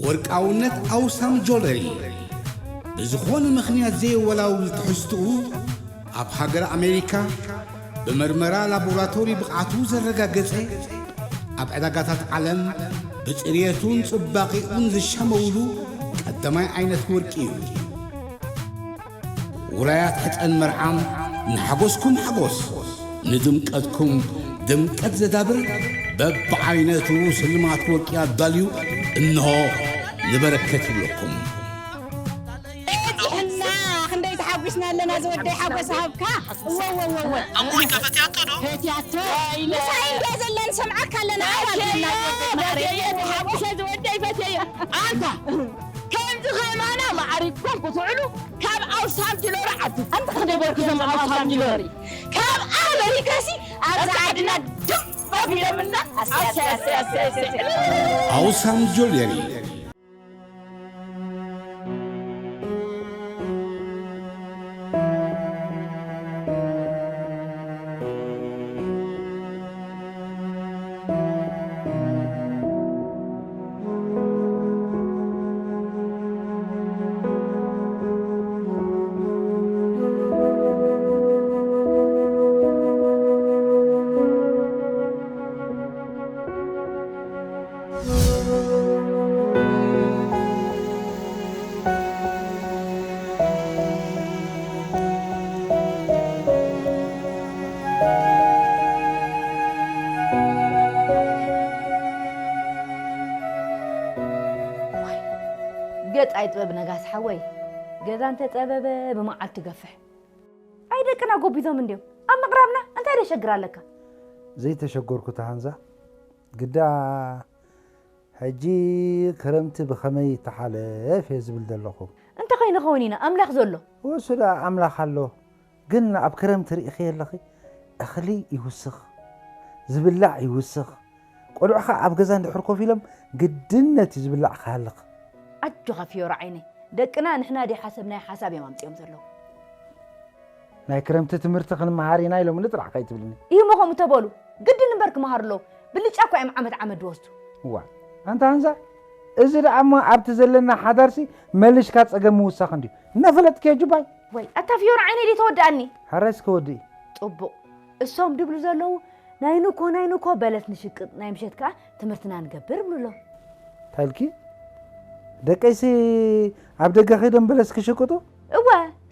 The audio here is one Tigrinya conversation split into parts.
ወርቃውነት ኣውሳም ጆለሪ ብዝኾነ ምኽንያት ዘየወላውል ትሕዝትኡ ኣብ ሃገር ኣሜሪካ ብመርመራ ላቦራቶሪ ብቕዓቱ ዘረጋገጸ ኣብ ዕዳጋታት ዓለም ብጽርየቱን ጽባቒኡን ዝሻመውሉ ቀዳማይ ዓይነት ወርቂ እዩ። ውራያት ሕጸን መርዓም ንሓጎስኩም ሓጎስ፣ ንድምቀትኩም ድምቀት ዘዳብር በብዓይነቱ ስልማት ወርቂ ኣዳልዩ እንሆ ንበረከት ይብለኩም። በዚሕና ክንደይ ተሓጒስና ኣለና ዝወደይ ሓጎስ ሃብካ። እወ፣ እወ፣ እወ፣ እወ። ኣሞይ ከፈትያቶ ዶ? ፈትያቶ። ምሳይ እንድያ ዘላ ንሰምዓካ ኣለና። ኣባልና ዝወደይ ማዕረ። ፈትየዮ፣ ተሓጒሰ ዝወደይ ፈትየዮ። ኣንታ ከምዚ ከማና ማዕሪግኩም ክትውዕሉ ካብ ኣውሳም ጅሎሪ ዓዲ ኣንተ ክንደይ በርኩ ዘም ኣውሳም ጅሎሪ ካብ ኣመሪካሲ ኣብዚ ዓድና ድም ኣቢሎምና ኣውሳም ጆለሪ። ገጽ ኣይጥበብ ነጋስ ሓወይ፣ ገዛ እንተጸበበ ብመዓልቱ ይገፍሕ። ኣይ ደቅና ጎቢዞም እንድዮም ኣብ ምቕራብና እንታይ ደሸግር ኣለካ? ዘይተሸገርኩ ተሃንዛ ግዳ ሕጂ ክረምቲ ብኸመይ ይተሓለፍ እየ ዝብል ዘለኹ። እንተኾይኑ ኸውን ኢና ኣምላኽ ዘሎ። እሱ ደኣ ኣምላኽ ኣሎ፣ ግን ኣብ ክረምቲ ርኢኺ ኣለኺ እኽሊ ይውስኽ፣ ዝብላዕ ይውስኽ። ቆልዑ ኸኣ ኣብ ገዛ እንድሕር ኮፍ ኢሎም ግድን ነቲ ዝብላዕ ክሃልኽ። ኣጆኻ ፍዮራ ዓይነይ፣ ደቅና ንሕና ደይሓሰብናዮ ሓሳብ እዮም ኣምጺኦም ዘለዉ። ናይ ክረምቲ ትምህርቲ ክንመሃር ኢና ኢሎምኒ ጥራሕ ከይትብልኒ። እዩ እሞ ከምኡ ተበሉ፣ ግድን እምበር ክመሃሩ ኣለዉ። ብልጫ እኮ እዮም ዓመት ዓመት ዝወስዱ። እዋ ኣንታ ሃንዛ፣ እዚ ደኣ እሞ ኣብቲ ዘለና ሓዳርሲ መሊሽካ ጸገም ምውሳኽ እንድዩ። እናፈለጥክዮ ጁባይ። ወይ ኣታ ፍዮራ ዓይነይ ደይተወድኣኒ። ሕራይ እስከ ወድኢ። ጽቡቕ። እሶም ድብሉ ዘለዉ ናይ ንኮ ናይ ንኮ በለስ ንሽቅጥ ናይ ምሸት ከኣ ትምህርትና ንገብር ይብሉ ኣለዉ። እንታይ ኢልኪ? ደቀይሲ ኣብ ደገ ከይዶም በለስ ክሽቅጡ? እወ፣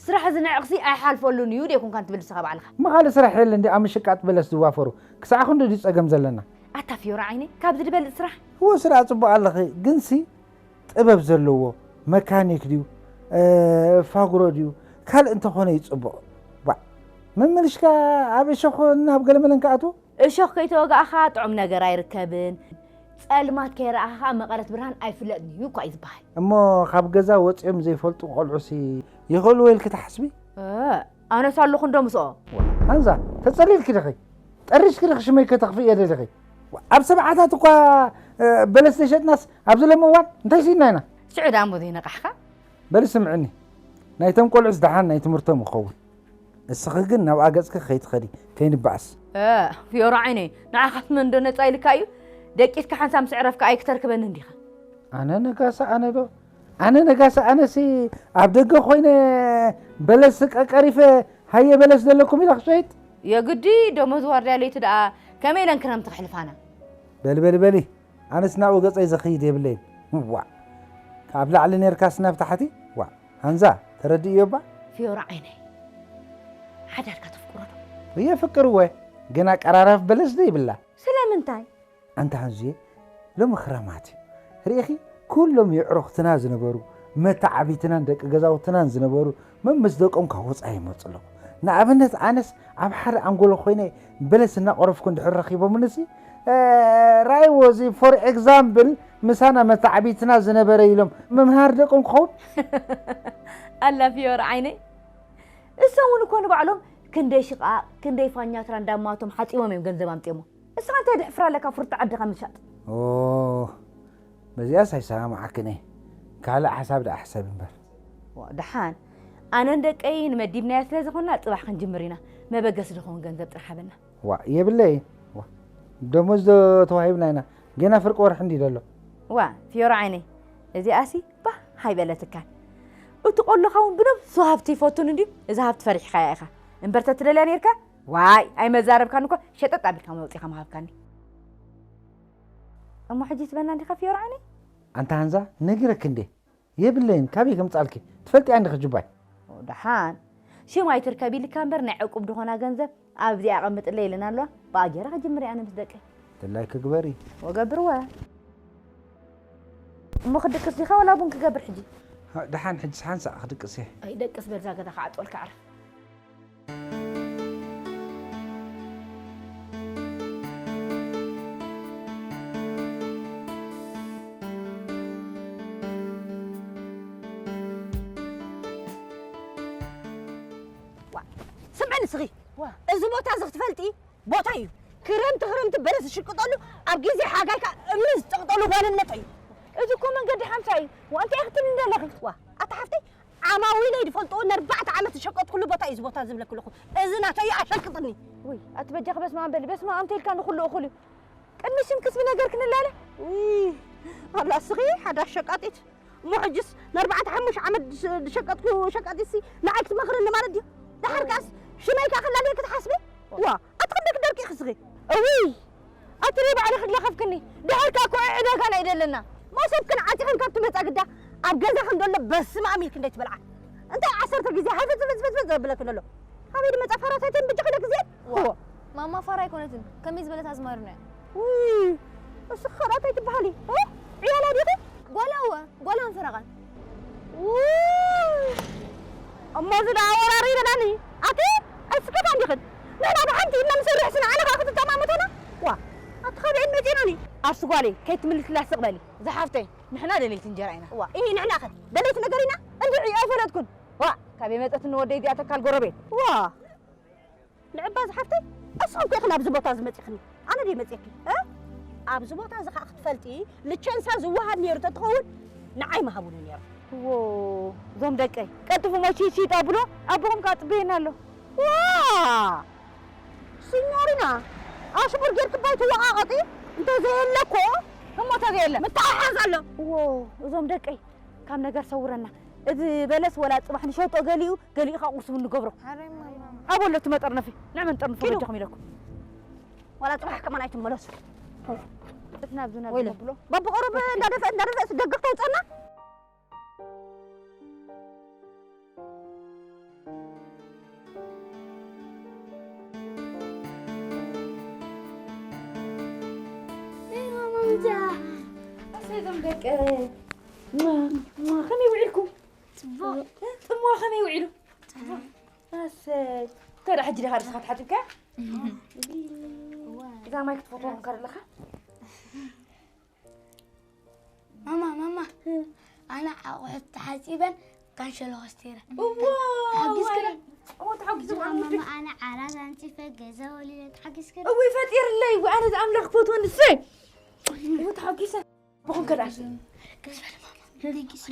ስራሕ እዚ ንዕቕሲ ኣይሓልፈሉን እዩ ደይኮንካን ትብል ንስኻ ባዕልኻ። እሞ ካልእ ስራሕ የለን ድዩ ኣብ ምሽቃጥ በለስ ዝዋፈሩ? ክሳዕ ክንዱ ድዩ ጸገም ዘለና? ኣታ ፍዮራ ዓይነይ፣ ካብዚ ዝበልጽ ስራሕ? እወ፣ ስራሕ ጽቡቕ ኣለኺ፣ ግንሲ ጥበብ ዘለዎ መካኒክ ድዩ፣ እ፣ ፋጉሮ ድዩ፣ ካልእ እንተኾነ እዩ ጽቡቕ። ዋእ፣ መመሊሽካ ኣብ እሾኽ ናብ ገለመለን ክኣትዉ? እሾኽ ከይተወጋእኻ ጥዑም ነገር ኣይርከብን፣ ጸልማት ከይረኣኻ ከኣ መቐረት ብርሃን ኣይፍለጥን እዩ እኳ እዩ ዝበሃል። እሞ ካብ ገዛ ወጺኦም ዘይፈልጡ ቆልዑሲ ይኽእልዎ ኢልኪ ትሓስቢ? እ፣ ኣነስ ኣለኹ እንዶ ምስኦ። ሃንዛ፣ ተጸሊልኪ ዲኺ? ጠሪሽኪ ዲኺ ሽመይ ከተኽፍእዮ ደሊኺ? ኣብ ሰብዓታት እኳ፣ እ፣ በለስ ዘይሸጥናስ ኣብዚ ሎሚ እዋን እንታይ ስኢንና ኢና? ሽዑ ደኣ እሞ ዘይነቃሕካ? በሊ ስምዕኒ፣ ናይቶም ቆልዑስ ደሓን ናይ ትምህርቶም ይኸውን። እስኺ ግን ናብኣ ገጽኪ ከይትኸዲ፣ ከይንበኣስ። እ፣ ፍዮሮ ዓይነይ፣ ንዓኻስ መን ዶ ነጻ ኢልካ እዩ? ደቂስካ ሓንሳብ ምስ ዕረፍካ ኣይክተርክበንን ዲኻ? ኣነ ነጋሲ ኣነ ዶ? ኣነ ነጋሲ ኣነሲ ኣብ ደገ ኮይነ በለስ ቀቀሪፈ ሃየ በለስ ዘለኩም ኢለ ክሸይጥ? የግዲ ደሞዝ ዋርድያ ለይቲ ደኣ ከመይ ኢለን ክረምቲ ክሕልፋና? በሊ፣ በሊ፣ በሊ። ኣነስ ናብኡ ገጸይ ዘኽይድ የብለይን። ዋእ። ካብ ላዕሊ ኔርካስ ናብ ታሕቲ? ዋእ። ሃንዛ፣ ተረድእዮ እባ? ፍዮራ ዓይነይ፣ ሓዳርካ ተፍቅሮ ዶ? የፍቅር እወ፣ ግን ኣቀራራፍ በለስ ዘይብላ። ስለምንታይ? ኣንታ ሃንዙየ፣ ሎሚ ክረማት እዩ። ርኢኺ፣ ኩሎም የዕሩኽትና ዝነበሩ፣ መተዓቢትናን ደቂ ገዛውትናን ዝነበሩ፣ መምስ ደቆም ካብ ወጻኢ ይመጹ ኣለዉ። ንኣብነት፣ ኣነስ ኣብ ሓደ ኣንጎሎ ኮይነ በለስ እናቆረፍኩ እንድሕር ረኺቦምንሲ፣ እ፣ ራእይዎ፣ እዚ ፎር ኤግዛምብል ምሳና መተዓቢትና ዝነበረ ኢሎም ምምሃር ደቆም ክኸውን? ኣላ ፍዮር ዓይነይ፣ እሶም እውን እኮ ንባዕሎም ክንደይ ሽቓቕ፣ ክንደይ ፋኛትራ እንዳማቶም ሓጺቦም እዮም ገንዘብ ኣምጺኦሞ። እስኻ እንታይ ድሕፍር ኣለካ ፍርዲ ዓድኻ ምሻጥ? ኦ፣ በዚኣስ ኣይሰማምዓክን እየ። ካልእ ሓሳብ ደኣ ሕሰብ እምበር። ዋ፣ ደሓን። ኣነን ደቀይ ንመዲብናዮ ስለ ዝኾንና ጽባሕ ክንጅምር ኢና። መበገሲ ዝኸውን ገንዘብ ጥራሕ ሃበና። ዋ፣ የብለይን። ዋ፣ ደሞዝ ዶ ተዋሂብና ኢና? ገና ፍርቂ ወርሒ እንዲ ዘሎ። ዋ፣ ፍዮሮ ዓይነይ፣ እዚኣሲ ባህ ኣይበለትካን። እቲ ቆሎኻ እውን ብነብሱ ሃብቲ ይፈቱን እንድዩ። እዚ ሃብቲ ፈሪሕካያ ኢኻ እምበር ተትደልያ ነይርካ፣ ዋይ ኣይመዛረብካን እኮ። ሸጠጥ ኣቢልካ መውፂኻ ምሃብካኒ። እሞ ሕጂ ትበና እንዲኻ ፍዮርዓኒ? ኣንታ ሃንዛ ነጊረክ እንዴ? የብለይን፣ ካበይ ከምጻልኪ ትፈልጥያ እንዲኺ ጅባይ። ደሓን ሽም ኣይትርከብ ኢልካ እምበር ናይ ዕቁብ ድኾና ገንዘብ ኣብዚ ኣቐምጥለይ ኢለን ኣለዋ። ብኣጀራ ክጅምር እየ ኣነ ምስ ደቀይ። ድላይ ክግበሪ። ወገብርወ። እሞ ክድቅስ ዲኻ ወላ ቡን ክገብር ሕጂ? ደሓን ሕጂ ሓንሳእ ክድቅስ እየ። ኣይደቅስ በል እዛ ገዛ ክዓጽወልካ ዓረ። ዋ፣ ስምዕኒ እስኺ። ዋ። እዚ ቦታ እዚ ክትፈልጢ ቦታ እዩ። ክረምቲ ክረምቲ በለስ ዝሽቅጠሉ፣ ኣብ ግዜ ሓጋይ ከኣ እምኒ ዝጸቕጠሉ ጓልነት እዩ። እዚ እኮ መንገዲ ሓምሳ እዩ። ዋ፣ እንታይ ክትብሊ እንደለኺ? ዋ፣ ኣታ ሓፍተይ፣ ዓማዊለይ ዝፈልጥዎ ንኣርባዕተ ዓመት ዝሸቀጥኩሉ ቦታ እዩ እዚ ቦታ ዝብለኪ ኣለኹ። እዚ ናተይ እዩ፣ ኣሸቅጥኒ። ውይ፣ ኣቲ በጃኺ በስመ ኣብ በሊ። በስመ ኣብ እንተኢልካ ንኹሉ እኹል እዩ። ቅድሚ ሽምክስ ብነገርኪ ንላለ። ውይ፣ ኣላ እስኺ ሓደ ኣሸቃጢት። እሞ ሕጅስ ንኣርባዕተ ሓሙሽተ ዓመት ዝሸ-፣ ዝሸቀጥኩ ሸቃጢትሲ ንዓይ ክትመኽርኒ ማለት ድዩ? ደሓር ከኣስ ሽመይ ከኣ ክላልየ ክትሓስቢ? ዋ፣ ኣቲ ክንደይ ክደርቂ ኢኺ እስኺ? እውይ፣ ኣቲ ሪባ ዓለ ክትለኸፍክኒ። ድሕር ከኣ እኮ ዕዳጋ ናይ ደለና። መሶብክን ዓጺኽን ካብ ትመጻ ግዳ ኣብ ገዛ ከም ዘሎ በስመ ኣብ ኢልክን ደይ ትበልዓ። እንታይ ዓሰርተ ግዜ ሃፍጽፍጽፍጽ ዘብለክን ኣሎ? ካበይ ድመጻ ፋራታይተን ብጅኽነ ግዜ? ዋ፣ ዎ። ማማ ፋራ ኣይኮነትን። ከመይ ዝበለት ኣዝማሪ ነው? ውይ፣ እሱ ኸላት ኣይትበሃሊ። እ? ዕያላ ዲኺ? ጓላ እወ፣ ጓላን ፈረቓን። ውይ፣ እሞ እዚ ደኣ ወራሪ በላኒ። ኣቲ፣ ኣይስከታን ዲኽን? ንሕና ብሓንቲ ኢድና ንሰርሕ ስና፣ ኣነ ኸኣ ክትጠማመተና? ዋ፣ ኣቲ ኻበይን መጺናኒ? ኣርሲ ጓለይ፣ ከይትምልስላ ስቕ በሊ። ዝሓፍተይ፣ ንሕና ደለይቲ እንጀራ ኢና። ዋ፣ ኢሂ፣ ንሕና ኸ ደለይቲ ነገር ኢና? እንድዒ፣ ኣይፈለጥኩን። ዋ፣ ካበይ መጸትኒ ወደይ እዚኣ ተካል ጎረቤት? ዋ፣ ንዕባ ዝሓፍተይ፣ እስኹም ከ ኢኽን ኣብዚ ቦታ እዚ መጺኽኒ? ኣነ ድየ መጺእኪ? እ? ኣብዚ ቦታ እዚ ኸኣ ክትፈልጢ፣ ልቸንሳ ዝወሃብ ነይሩ ተትኸውን፣ ንዓይ ምሃቡኒ ነይሩ። ዎ፣ እዞም ደቀይ፣ ቀልጥፉ ሞቺ ቺጣ ብሎ፣ ኣቦኹም ከኣ ጽበየና ኣሎ። ዋ! ሲኞሪና፣ ኣሽሙር ጌርኪ ባይ ትወቓቐጢ፣ እንተዘየለ እኮ፣ እሞ እንተዘየለ? ምትሕሓዝ ኣሎ። ዎ፣ እዞም ደቀይ፣ ካብ ነገር ሰውረና። እዚ በለስ ወላ ጽባሕ ንሸጦ ገሊኡ፣ ገሊኡ ካብ ቁርሲ ቡን ንገብሮ። ሓረይ ማማ። ኣበሎ እቲ መጠርነፊ፣ ንዕመን ጠርንፎ ኪዱ። በጃኹም ኢለኩም። ዋላ ጽባሕ ከማን ኣይትመለሱ። ጥፍና ኣብዚ ናብ ወይለ። ዝነብሎ። ባቢ ቁሩብ እንዳደፈ-፣ እንዳደፈእስ ደገፍ ተውጸና። እይ፣ ማማ፣ ምንታ? ኣሰይ፣ እዞም ደቂ። ማ፣ ማ፣ ከመይ ውዒልኩም? ጽቡቕ። ጽምዋ ከመይ ውዒሉ? ጽቡቕ። ኣሰይ። እንታይ ደኣ ሕጂ ዲኻ ርእስኻ ተሓጺብካ? እዋ። እዛ ማይ ክትፈትዋ እንካ ደለኻ? ማማ፣ ማማ። ኣነ ኣቑሑት ተሓጺበን ካንሸሎ ከስቲረ። እዋ፣ ተሓጊዝክን? እዋ፣ እዋ፣ ተሓጊዝክን? ማማ፣ ኣነ ዓራት ኣንጺፈ ገዛ ወሊለ ተሓጊዝክን? እወ፣ ፈጢርለይ። እወ፣ ኣነ ዝኣምላኽ ክፈትወኒ፣ እሰይ። እወ፣ ተሓጊሰ። ኣቦኹም ከ ደኣ? ክስ በል ማማ። ደቂሱ።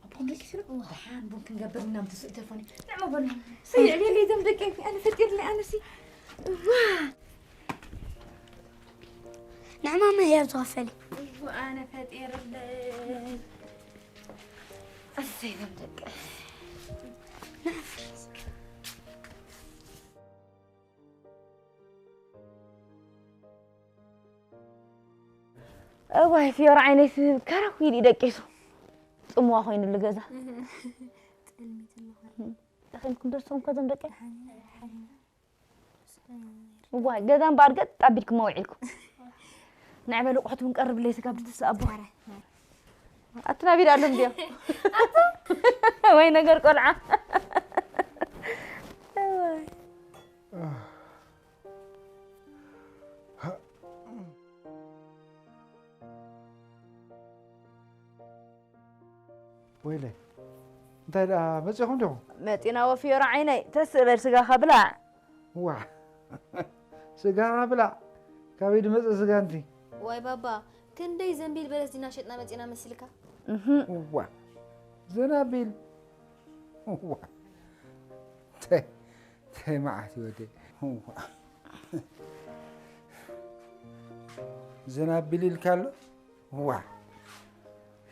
ኣቦኹም ደቂሱ ዶ? እዋ። ደሓን ቡን ክንገብር ኢና፣ ምስ ስእተፎኒ። ንዕሞ በሉ። ሰይ፣ ዕልየለይ ዘም ደቂ፣ ኣነ ፈጢርለይ፣ ኣነሲ። እዋ። ንዕማመ እያ ዝኸፈል። እዋ፣ ኣነ ፈጢርለይ። ኣሰይ፣ ዘም ደቂ። እዋይ፣ ፍዮር ዓይነይ ስብ ከረኩ ኢሉ ደቂሱ። ጽምዋ ኮይኑሉ ገዛ። ጠኺምኩም ደርሶም ከ ዘም ደቂ? እዋይ፣ ገዛ እምበኣር ገጥ ኣቢልኩሞ ውዒልኩም። ንዕበሉ፣ ቁሕት እውን ቀርብለይ፣ ስጋብ ድትስኣቦ። ኣቲ ናቢል ኣሎም ድዮ? ወይ ነገር ቆልዓ። እዋይ። ወይለይ፣ እንታይ ደኣ መጺኹም ዲኹም? መጺና ወፍዮሮ ዓይነይ፣ ተስእ በል ስጋኻ ብላዕ። ዋ፣ ስጋኻ ብላዕ፣ ካበይ ድመጸ ስጋ እንቲ? ዋይ ባባ፣ ክንደይ ዘንቢል በለስ ዲና ሸጥና መጺና መሲልካ? እህ። ዋ፣ ዘናቢል። ዋ፣ ተ-፣ ተይ መዓት ህይወተይ። ዋ፣ ዘናቢል ኢልካ ኣሎ? ዋ፣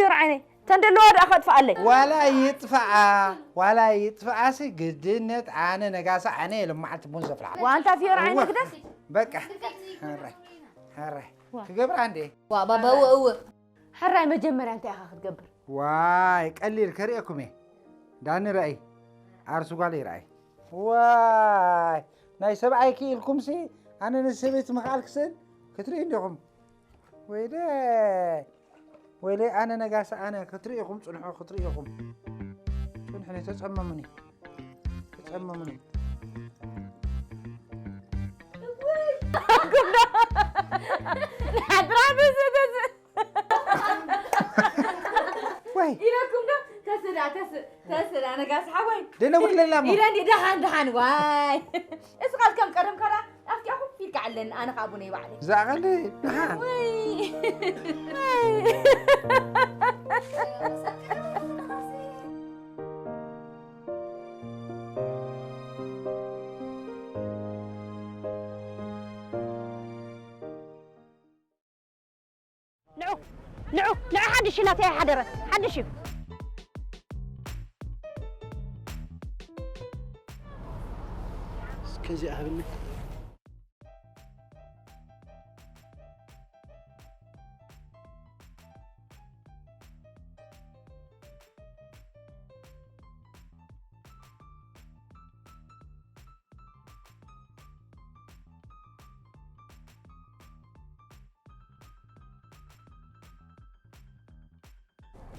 ፊዮር ዓይነይ፣ ተን ደለዋ ደኣ ከጥፍኣለይ። ዋላ ይጥፍኣ፣ ዋላ ይጥፍኣሲ ግድነት ኣነ ነጋሳ ኣነ እየ ሎማዓልቲ ቡን ዘፍልሓ። ዋንታ ፊዮር ዓይነይ እወ፣ ግደፍ። በቃ፣ ሕራይ፣ ሕራይ። ዋ። ክገብራ እንዴ? ዋ፣ ባባ፣ እወ፣ እወ። ሕራይ መጀመርያ እንታይ ኢኻ ክትገብር? ዋይ፣ ቀሊል ከርእየኩም እየ። ዳኒ ርኣይ፣ ዓርሱ ጓል ይርኣይ። ዋይ፣ ናይ ሰብኣይ ክኢልኩምሲ፣ ኣነ ንሰበይቲ ምኽኣል ክስእን ክትርእዩ እንዲኹም። ወይለይ፣ ወይለይ፣ ኣነ ነጋሲ፣ ኣነ ክትርኢ ኢኹም፣ ጽንሑ፣ ክትርኢ ኢኹም። ጽንሑኒ፣ ተጸመሙኒ፣ ተጸመሙኒ። ናድራ ብዝብዝ። ወይ። ኢለኩም ዶ? ተስዳ፣ ተስ-፣ ተስዳ፣ ነጋሲ ሓወይ። ደነ ውለላ እሞ። ኢለ እንዲ ደሓን፣ ደሓን፣ ዋይ። እስኻ ከም ቀደም ከራ ኣፍቂዕኹም ኢልካ ኣለኒ፣ ኣነ ኸኣ ቡነይ ባዕለይ። እዛ ቐንዲ ደሓን። ወይ። ንዑ፣ ንዑ፣ ንዑ፣ ሓድሽ እዩ፣ ናተይ ኣይሓደረን። ሓድሽ እዩ። እስከ እዚኣ ሃብኒ።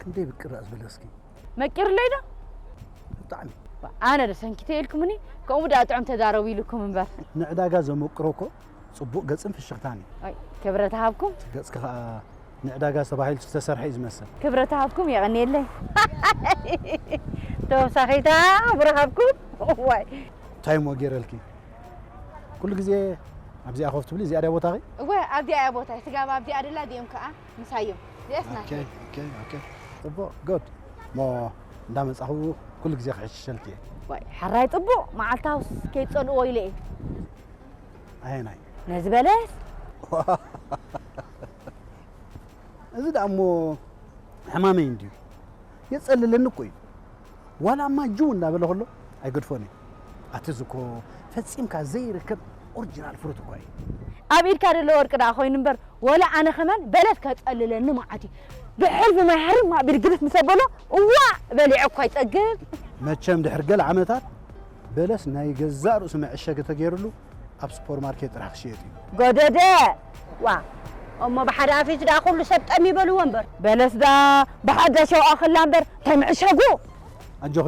ክንደይ ብቅራእ ዝበለ እስኪ። መቂርለይ ዶ? ብጣዕሚ። ኣነ ዶ ሰንኪተ ኢልኩምኒ? ከምኡ ደኣ ጥዑም ተዛረቡ ኢልኩም እምበር። ንዕዳጋ ዘመቅሮ እኮ ጽቡቕ ገጽን ፍሽኽታን እዩ። ኣይ፣ ክብረት ሃብኩም። ገጽኪ ኸኣ ንዕዳጋ ተባሂሉ ዝተሰርሐ እዩ ዝመስል። ክብረት ሃብኩም፣ የቐንየለይ። ተወሳኺታ ብረኸብኩም። ዋይ። እንታይ እሞ ገይረልኪ? ኩሉ ግዜ ኣብዚኣ ኮፍ ትብሊ፣ እዚኣ ድያ ቦታኺ? እወ፣ ኣብዚኣ እያ ቦታይ። ስጋብ ኣብዚኣ ደላ፣ እዚኦም ከኣ ምሳዮም። እዚኣስ ናተይ። ኦኬ፣ ኦኬ፣ ኦኬ። ጽቡቕ፣ ጉድ። እሞ እንዳመጻኹ ኩሉ ግዜ ክሕሽሸልኪ እየ። ዋይ፣ ሕራይ ጽቡቕ፣ መዓልታውስ ከይትጸልእዎ ኢለ እየ። ኣየናይ? ነዚ በለስ። እዚ ደኣ እሞ ሕማመይ እንድዩ። የጸልለኒ እኮ እዩ። ዋላ እማ ጅው እናበለ ከሎ ኣይገድፎን እዩ። ኣቲ እዚ እኮ ፈጺምካ ዘይርከብ ኦሪጂናል ፍሩት እኮ እዩ። ኣብ ኢድካ ዘሎ ወርቂ ደኣ ኮይኑ እምበር፣ ወላ ኣነ ከማን በለስ ከጸልለኒ መዓት እዩ። ድሕር ብማይ ሃርም ማዕቢል ግድፍ ምስ ኣበሎ፣ እዋ በሊዐ እኳ ይጸግብ። መቸም ድሕር ገለ ዓመታት በለስ ናይ ገዛእ ርእሱ መዐሸጊ ተገይሩሉ ኣብ ሱፐርማርኬት ጥራሕ ክሽየጥ እዩ። ጎደደ! ዋ፣ እሞ ብሓደ ኣፊት ደኣ ኩሉ ሰብ ጠም ይበልዎ እምበር። በለስ ደኣ ብሓደ ሸውኣ ክላ እምበር፣ እንታይ ምዕሻጉ? ኣጆኺ፣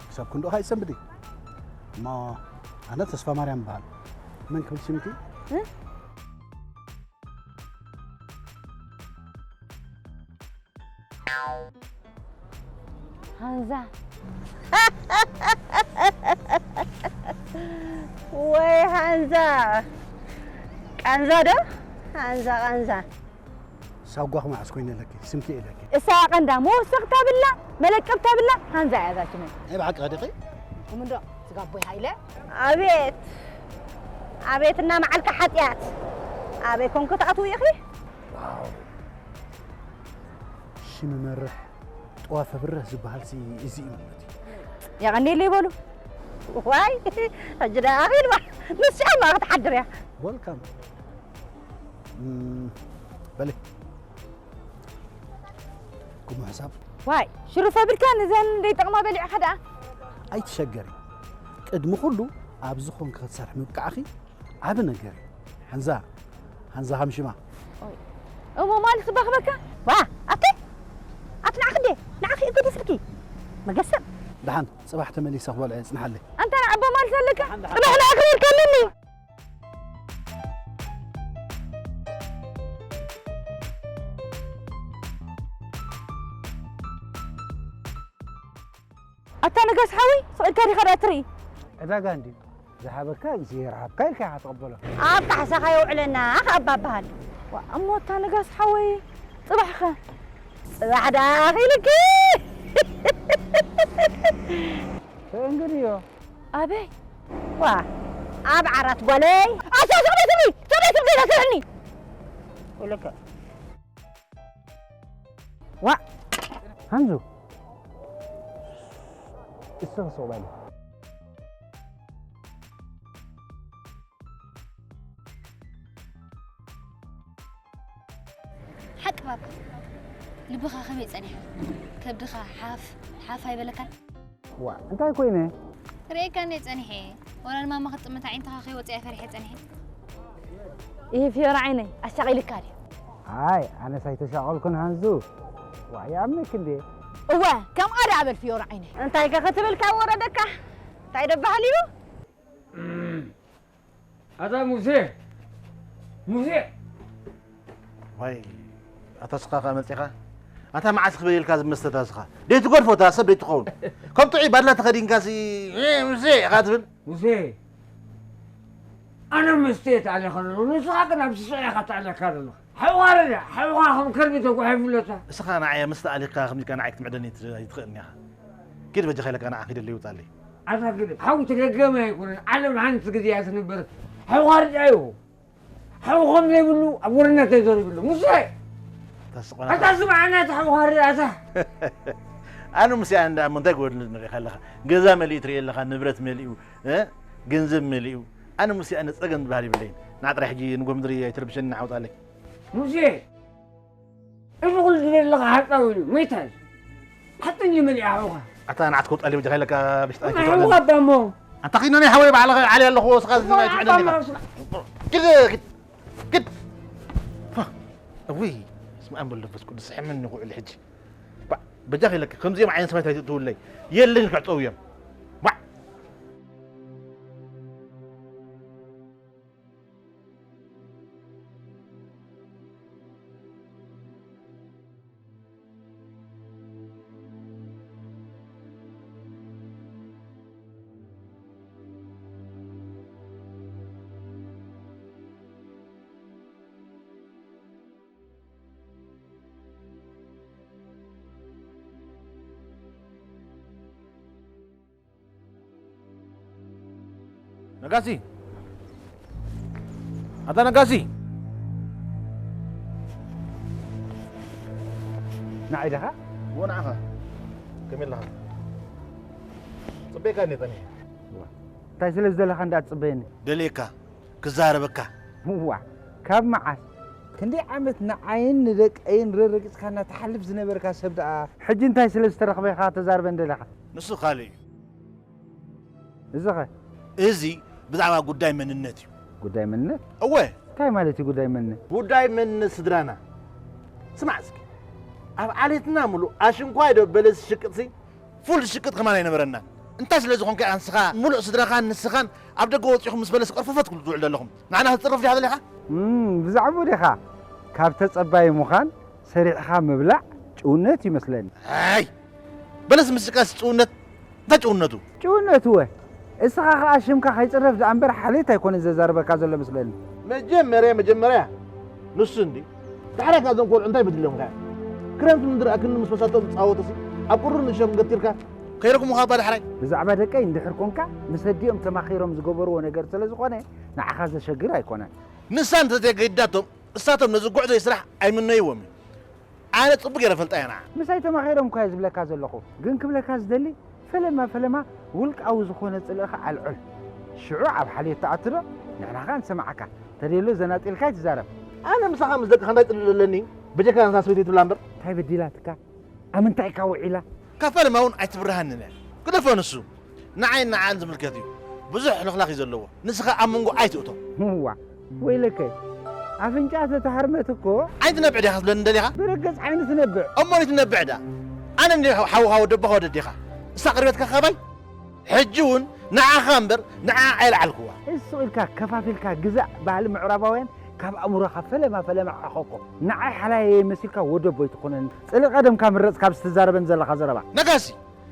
ክሳብ ክንድኡ ከኣ ይሰንብድ እዩ። እሞ ኣነ ተስፋ ማርያም እበሃል። መን ክብል ሽምኪ? እ? ሃንዛ። ወይ ሃንዛ። ቃንዛ ዶ? ሃንዛ ቃንዛ። ሳጓኽ መዓስ ኮይነ ኣለኪ፣ ስምኪ ኢለኪ። እሳ ቀንዳ መወሰኽታ ብላ፣ መለቀብታ ብላ፣ ሃንዛ እያ ዛችመን። ናይ ብሓቂ ኸዲኺ? እምዶ፣ ስጋ ኣቦይ ሃይለ። ኣቤት፣ ኣቤት እናመዓልካ ሓጢኣት። ኣበይ ኮንኩ ትኣትዉ ኢኺ? ዋው። ሽም መርሕ ጥዋፍ ኣብርህ ዝበሃል ሲ እዚ እዩ ማለት እዩ። የቐንየለይ በሉ። ዋይ፣ ሕጂ ደኣ ኣኺልዋ። ምስ ሻማ ክትሓድር እያ። ወልካም። እም፣ በሊ። ኩሙ ሕሳብ። ዋይ፣ ሽሩፍ ኣብልካ ንዘን ዘይጠቕማ በሊዕኻ ደኣ። ኣይትሸገሪ። ቅድሚ ኩሉ ኣብዚ ኾንኪ ክትሰርሒ ምብቃዕኺ ዓቢ ነገር እዩ። ሓንዛ፣ ሓንዛ ሃምሽማ። ኦይ። እሞ ማለት ትባኽበካ? ዋ፣ ኣቲ? ኣቲ ንዓኺ ድየ? ንዓኺ እኮ ድየ ስልኪ? መገሰም። ደሓን፣ ጽባሕ ተመሊሰ ክበልዖ እየ፣ ጽንሓለይ። ኣንታ ንዓቦ ማለት ኣለካ? ደሓን፣ ደሓን። ጽባሕ ንዓኺ ወልካ ኣለኒ። ኣታ ነጋስ ሓወይ፣ ስቕ ኢልካ ዲኻ ደኣ ትርኢ? ዕዳጋ እንድዩ። ዝሃበካ እግዚኣብሔር ሃብካ ኢልካ ኢኻ ትቕበሎ። ኣብ ካሕሳኻ የውዕለና ከኣ እባ በሃል። ዋ፣ እሞ ኣታ ነጋስ ሓወይ፣ ጽባሕ ኸ? ጽባሕ ደኣ ኣኺልኪ። እንግዲዮ። ኣበይ? ዋ፣ ኣብ ዓራት ጓለይ። ኣታ ስቕ በይ ትብሊ፣ ስቕ በይ ትብሊ፣ ዳስርሕኒ። ወለካ። ዋእ! ሃንዙ! እስኺ ስቕ በሊ። ሓቂ ባባ፣ ልብኻ ከመይ ጸኒሑ? ከብድኻ ሓፍ ሓፍ ኣይበለካን? ዋእ፣ እንታይ ኮይነ? ርእየካኒ ጸኒሐ። ወላ ንማማ ክትጥምት ኣዒንትኻ ከይወጽኣ ፈሪሐ ጸኒሐ። ይህ ፊዮራ ዓይነይ፣ ኣሻቒልካ ድዩ? ኣይ፣ ኣነስ ኣይተሻቐልኩን ሃንዙ። ዋእ፣ ይኣምነኪ እንዴ? እወ፣ ከምኣ ደኣ በል ፊዮራ ዓይነይ። እንታይ ከ ክትብል ካብ ወረደካ? እንታይ ደበሃል እዩ? ኣታ ሙሴ! ሙሴ! ዋይ፣ ኣታ ስኻ ከኣ መጺኻ? ኣታ መዓስ ክበየልካ ዝመስተታ ስኻ? ደይትገድፎ እታ ሰብ ደይትኸውን። ከም ጥዑይ ባድላ ተኸዲንካሲ፣ እ፣ ሙሴ ኢኻ ትብል? ሙሴ! ኣነ መስተ እየ ተኣልየ ከለኹ፣ ንስኻ ግን ኣብ ስስዐ ኢኻ ተኣልየካ ዘለኻ። ሕውኻ ረዳ፣ ሕውኻ ከም ከልቢ ተጓሒፉ ኣሎ እታ። እስኻ ንዓይ መስተ ኣሊኻ ከምዚካ ንዓይ ክትምዕደኒ ኣይት-፣ ኣይትኽእልን ኢኻ። ኪድ በጃኻ ኢለካ ንዓ ኪደለይ ውጻለይ። ኣታ ግደ፣ ሓው ተደገመ ኣይኮነን፣ ዓለም ሓንቲ ግዜ እያ ትንበር። ሕውኻ ርድኣዮ። ሓው ከም ዘይብሉ ኣብ ወረና ተዘሪብሉ። ሙሴ! ኣታ ስቕ በል ኣታ ኣታ። ስምዓና፣ ኣታ ሓው ሃሪ ኣታ። ኣነ ሙሴ፣ ኣነ ደኣ እሞ እንታይ ጎድሉ ንሪኢኻ ኣለኻ? ገዛ መሊኡ ትርኢ ኣለኻ፣ ንብረት መሊኡ፣ እ? ገንዘብ መሊኡ። ኣነ ሙሴ፣ ኣነ ጸገም ዝበሃል ይብለይን። ንዓ ጥራይ ሕጂ ንጎ ምድሪ ኣይትረብሸኒ፣ ንዓ ውጻለይ። ሙሴ! እዚ ኩሉ ዝደለኻ ሓጻዊ እዩ፣ መይታ እዩ። ሓጥን እዩ መሊኣ ሓውኻ። ኣታ ንዓት ከውጣ ሊበጃ ኢለካ ብሽጣ ኣታ ኣይትውጣ ሓውኻ ኣለኒ። ኣባ እሞ። ኣታ ኺኖ ናይ ሓወይ ባዕልኻ ዓሊ ኣለኹ፣ ወስኻ እዚ ናይ ትዕደኒ ኢኻ። ኪድ፣ ኪድ፣ ኪድ። ፋ፣ እውይ፣ እስመ ኣብ ወልድ መንፈስ ቅዱስ ሕመኒ ክውዕል ሕጂ። ባ፣ በጃ ኢለካ፣ ከምዚኦም ዓይነት ሰባት ኣይትእትውለይ። የለን ክዕጸው እዮም። ባ። ነጋሲ! ኣታ ነጋሲ! ንዓይ ዲኻ? ወንዓኻ ከመይ ኣለኻ? ጽበየካ እኔ ጸኒሐ። እንታይ ስለ ዝደለኻ እንዳ ትጽበየኒ? ደልየካ፣ ክዛረበካ። እዋ፣ ካብ መዓስ? ክንደይ ዓመት ንዓይን ንደቀይን ረረጊጽካና ትሓልፍ ዝነበርካ ሰብ ደኣ፣ ሕጂ እንታይ ስለ ዝተረኽበ ኢኻ ተዛርበን ደለኻ? ንሱ ካልእ እዩ። እዚኸ? እዚ ብዛዕባ ጉዳይ መንነት እዩ። ጉዳይ መንነት? እወ። እንታይ ማለት እዩ ጉዳይ መንነት? ጉዳይ መንነት ስድራና። ስማዕ እስኪ፣ ኣብ ዓሌትና ምሉእ ኣሽንኳይ ዶ በለስ ዝሽቅጥሲ ፉል ዝሽቅጥ ከማን ኣይነበረናን። እንታይ ስለ ዝኾንካ ኢኻ ንስኻ፣ ምሉእ ስድራኻን ንስኻን ኣብ ደገ ወጺኹም ምስ በለስ ቀርፈፈት ክትብሉ ትውዕሉ ዘለኹም? ንዓና ክትጽርፍ ዲኻ ደሊኻ? እም፣ ብዛዕባኡ ዲኻ? ካብ ተጸባዪ ምዃን ሰሪሕኻ ምብላዕ ጭውነት ይመስለኒ። ኣይ! በለስ ምስቃስ ጭውነት? እንታይ ጭውነቱ? ጭውነቱ ወ? እስኻ ኸኣ ሽምካ ከይጽረፍ ደኣ እምበር ሓልዮት ኣይኮነን ዘዛርበካ ዘሎ መስለኒ። መጀመርያ፣ መጀመርያ ንሱ እንዲ። ዳሕራይ ከኣ እዞም ቆልዑ እንታይ በዲሎምካ እዮም? ክረምቲ ምድሪ ኣክኒ ምስ መሳቶም ዝጻወቱሲ ኣብ ቁሩብ ንእሽቶም ገቲርካ ከይረኽሙኻ እባ ዳሕራይ። ብዛዕባ ደቀይ እንድሕር ኮንካ፣ ምስ ኣዲኦም ተማኺሮም ዝገበርዎ ነገር ስለ ዝኾነ፣ ንዓኻ ዘሸግር ኣይኮነን። ንሳ እንተ ዘይገዲዳቶም፣ እሳቶም ነዚ ጉዕዞይ ስራሕ ኣይምነይዎምን። ኣነ ጽቡቕ ገይረ ፈልጣ እየ ንዓ። ምሳይ ተማኺሮም እኳ እየ ዝብለካ ዘለኹ፣ ግን ክብለካ ዝደሊ፣ ፈለማ ፈለማ ውልቃዊ ዝኾነ ጽልእኻ ኣልዕል። ሽዑ ኣብ ሓልዮት ትኣቱ ዶ? ንሕና ኸኣ ንሰምዓካ። ተደልዮ ዘናጢልካ ኣይትዛረብ። ኣነ ምሳኻ ምስ ደቅኻ እንታይ ጽልኢ ኣለኒ? በጀካ ነታ ሰበይቲ ትብላ እምበር። እንታይ በዲላትካ? ኣብ ምንታይ እካ ውዒላ? ካብ ፈለማ እውን ኣይትብርሃንን እያ። ግደፎ ንሱ። ንዓይን ንዓን ዝምልከት እዩ። ብዙሕ ልኽላኽ እዩ ዘለዎ። ንስኻ ኣብ መንጎ ኣይትእቶ። እዋ፣ ወይለከ፣ ኣፍንጫ ተተሃርመት እኮ። ዓይኒ ትነብዕ ዲኻ ትብለኒ ደሊኻ? ብረገጽ ዓይኒ ትነብዕ። እሞ ኣይትነብዕ ደኣ። ኣነ እንድየ ሓውኻ ወደባኻ ወደዴኻ። እሳ ቅርበትካ ካባይ? ሕጂ እውን ንዓኻ እምበር ንዓ ኣይለዓልክዋ። እሱ ኢልካ ከፋፊልካ ግዛእ ባህሊ ምዕራባውያን ካብ ኣእምሮኻ ፈለማ ፈለማ ዓኾኮ። ንዓይ ሓላየይ መሲልካ ወደቦይ ትኾነኒ። ጽልኢ ቀደምካ ምረጽ ካብ ዝትዛረበን ዘለኻ ዘረባ። ነጋሲ!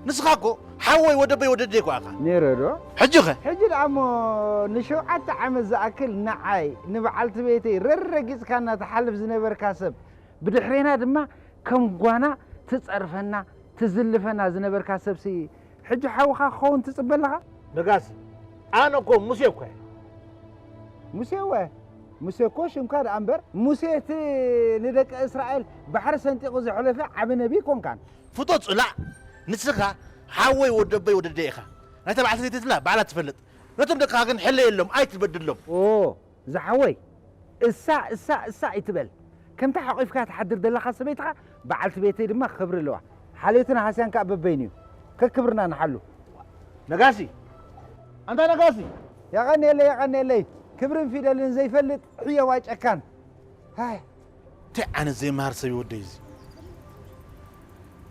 ንስኻ እኮ ሓወይ ወደበይ ወደደይ እኮ ኢኻ። ነይረ ዶ? ሕጂ ኸ? ሕጂ ደኣ እሞ ንሸውዓተ ዓመት ዝኣክል ንዓይ ንበዓልቲ ቤተይ ረረጊጽካና ትሓልፍ ዝነበርካ ሰብ፣ ብድሕሬና ድማ ከም ጓና ትጸርፈና ትዝልፈና ዝነበርካ ሰብሲ፣ ሕጂ ሓውኻ ክኸውን ትጽበ ኣለኻ? ነጋሲ፣ ኣነ እኮ ሙሴ እኮ እየ። ሙሴ እወ፣ ሙሴ እኮ ሽምካ ደኣ እምበር፣ ሙሴ እቲ ንደቂ እስራኤል ባሕሪ ሰንጢቑ ዘሕለፈ ዓቢ ነቢይ ኮንካን። ፍቶ ጽላእ፣ ንስኻ ሓወይ ወደበይ ወደደይ ኢኻ። ናይታ በዓልቲ ቤተይ ትብላ ባዕላ ትፈልጥ። ነቶም ደቅኻ ግን ሕለየሎም፣ ኣይትበድሎም። ኦ፣ ዝሓወይ፣ እሳ፣ እሳ፣ እሳ ኣይትበል። ከምታ ሓቂፍካ ትሓድር ዘለኻ ሰበይትኻ፣ በዓልቲ ቤተይ ድማ ክብሪ ኣለዋ። ሓልዮትን ሃስያን ከኣ በበይኑ እዩ። ከክብርና ንሓሉ። ነጋሲ! ኣንታ ነጋሲ! የቐንየለይ፣ የቐንየለይ። ክብርን ፊደልን ዘይፈልጥ ሕየዋይ ጨካን። ሃይ። እንታይ ዓይነት ዘይመሃር ሰብ እዩ ወደይ እዚ?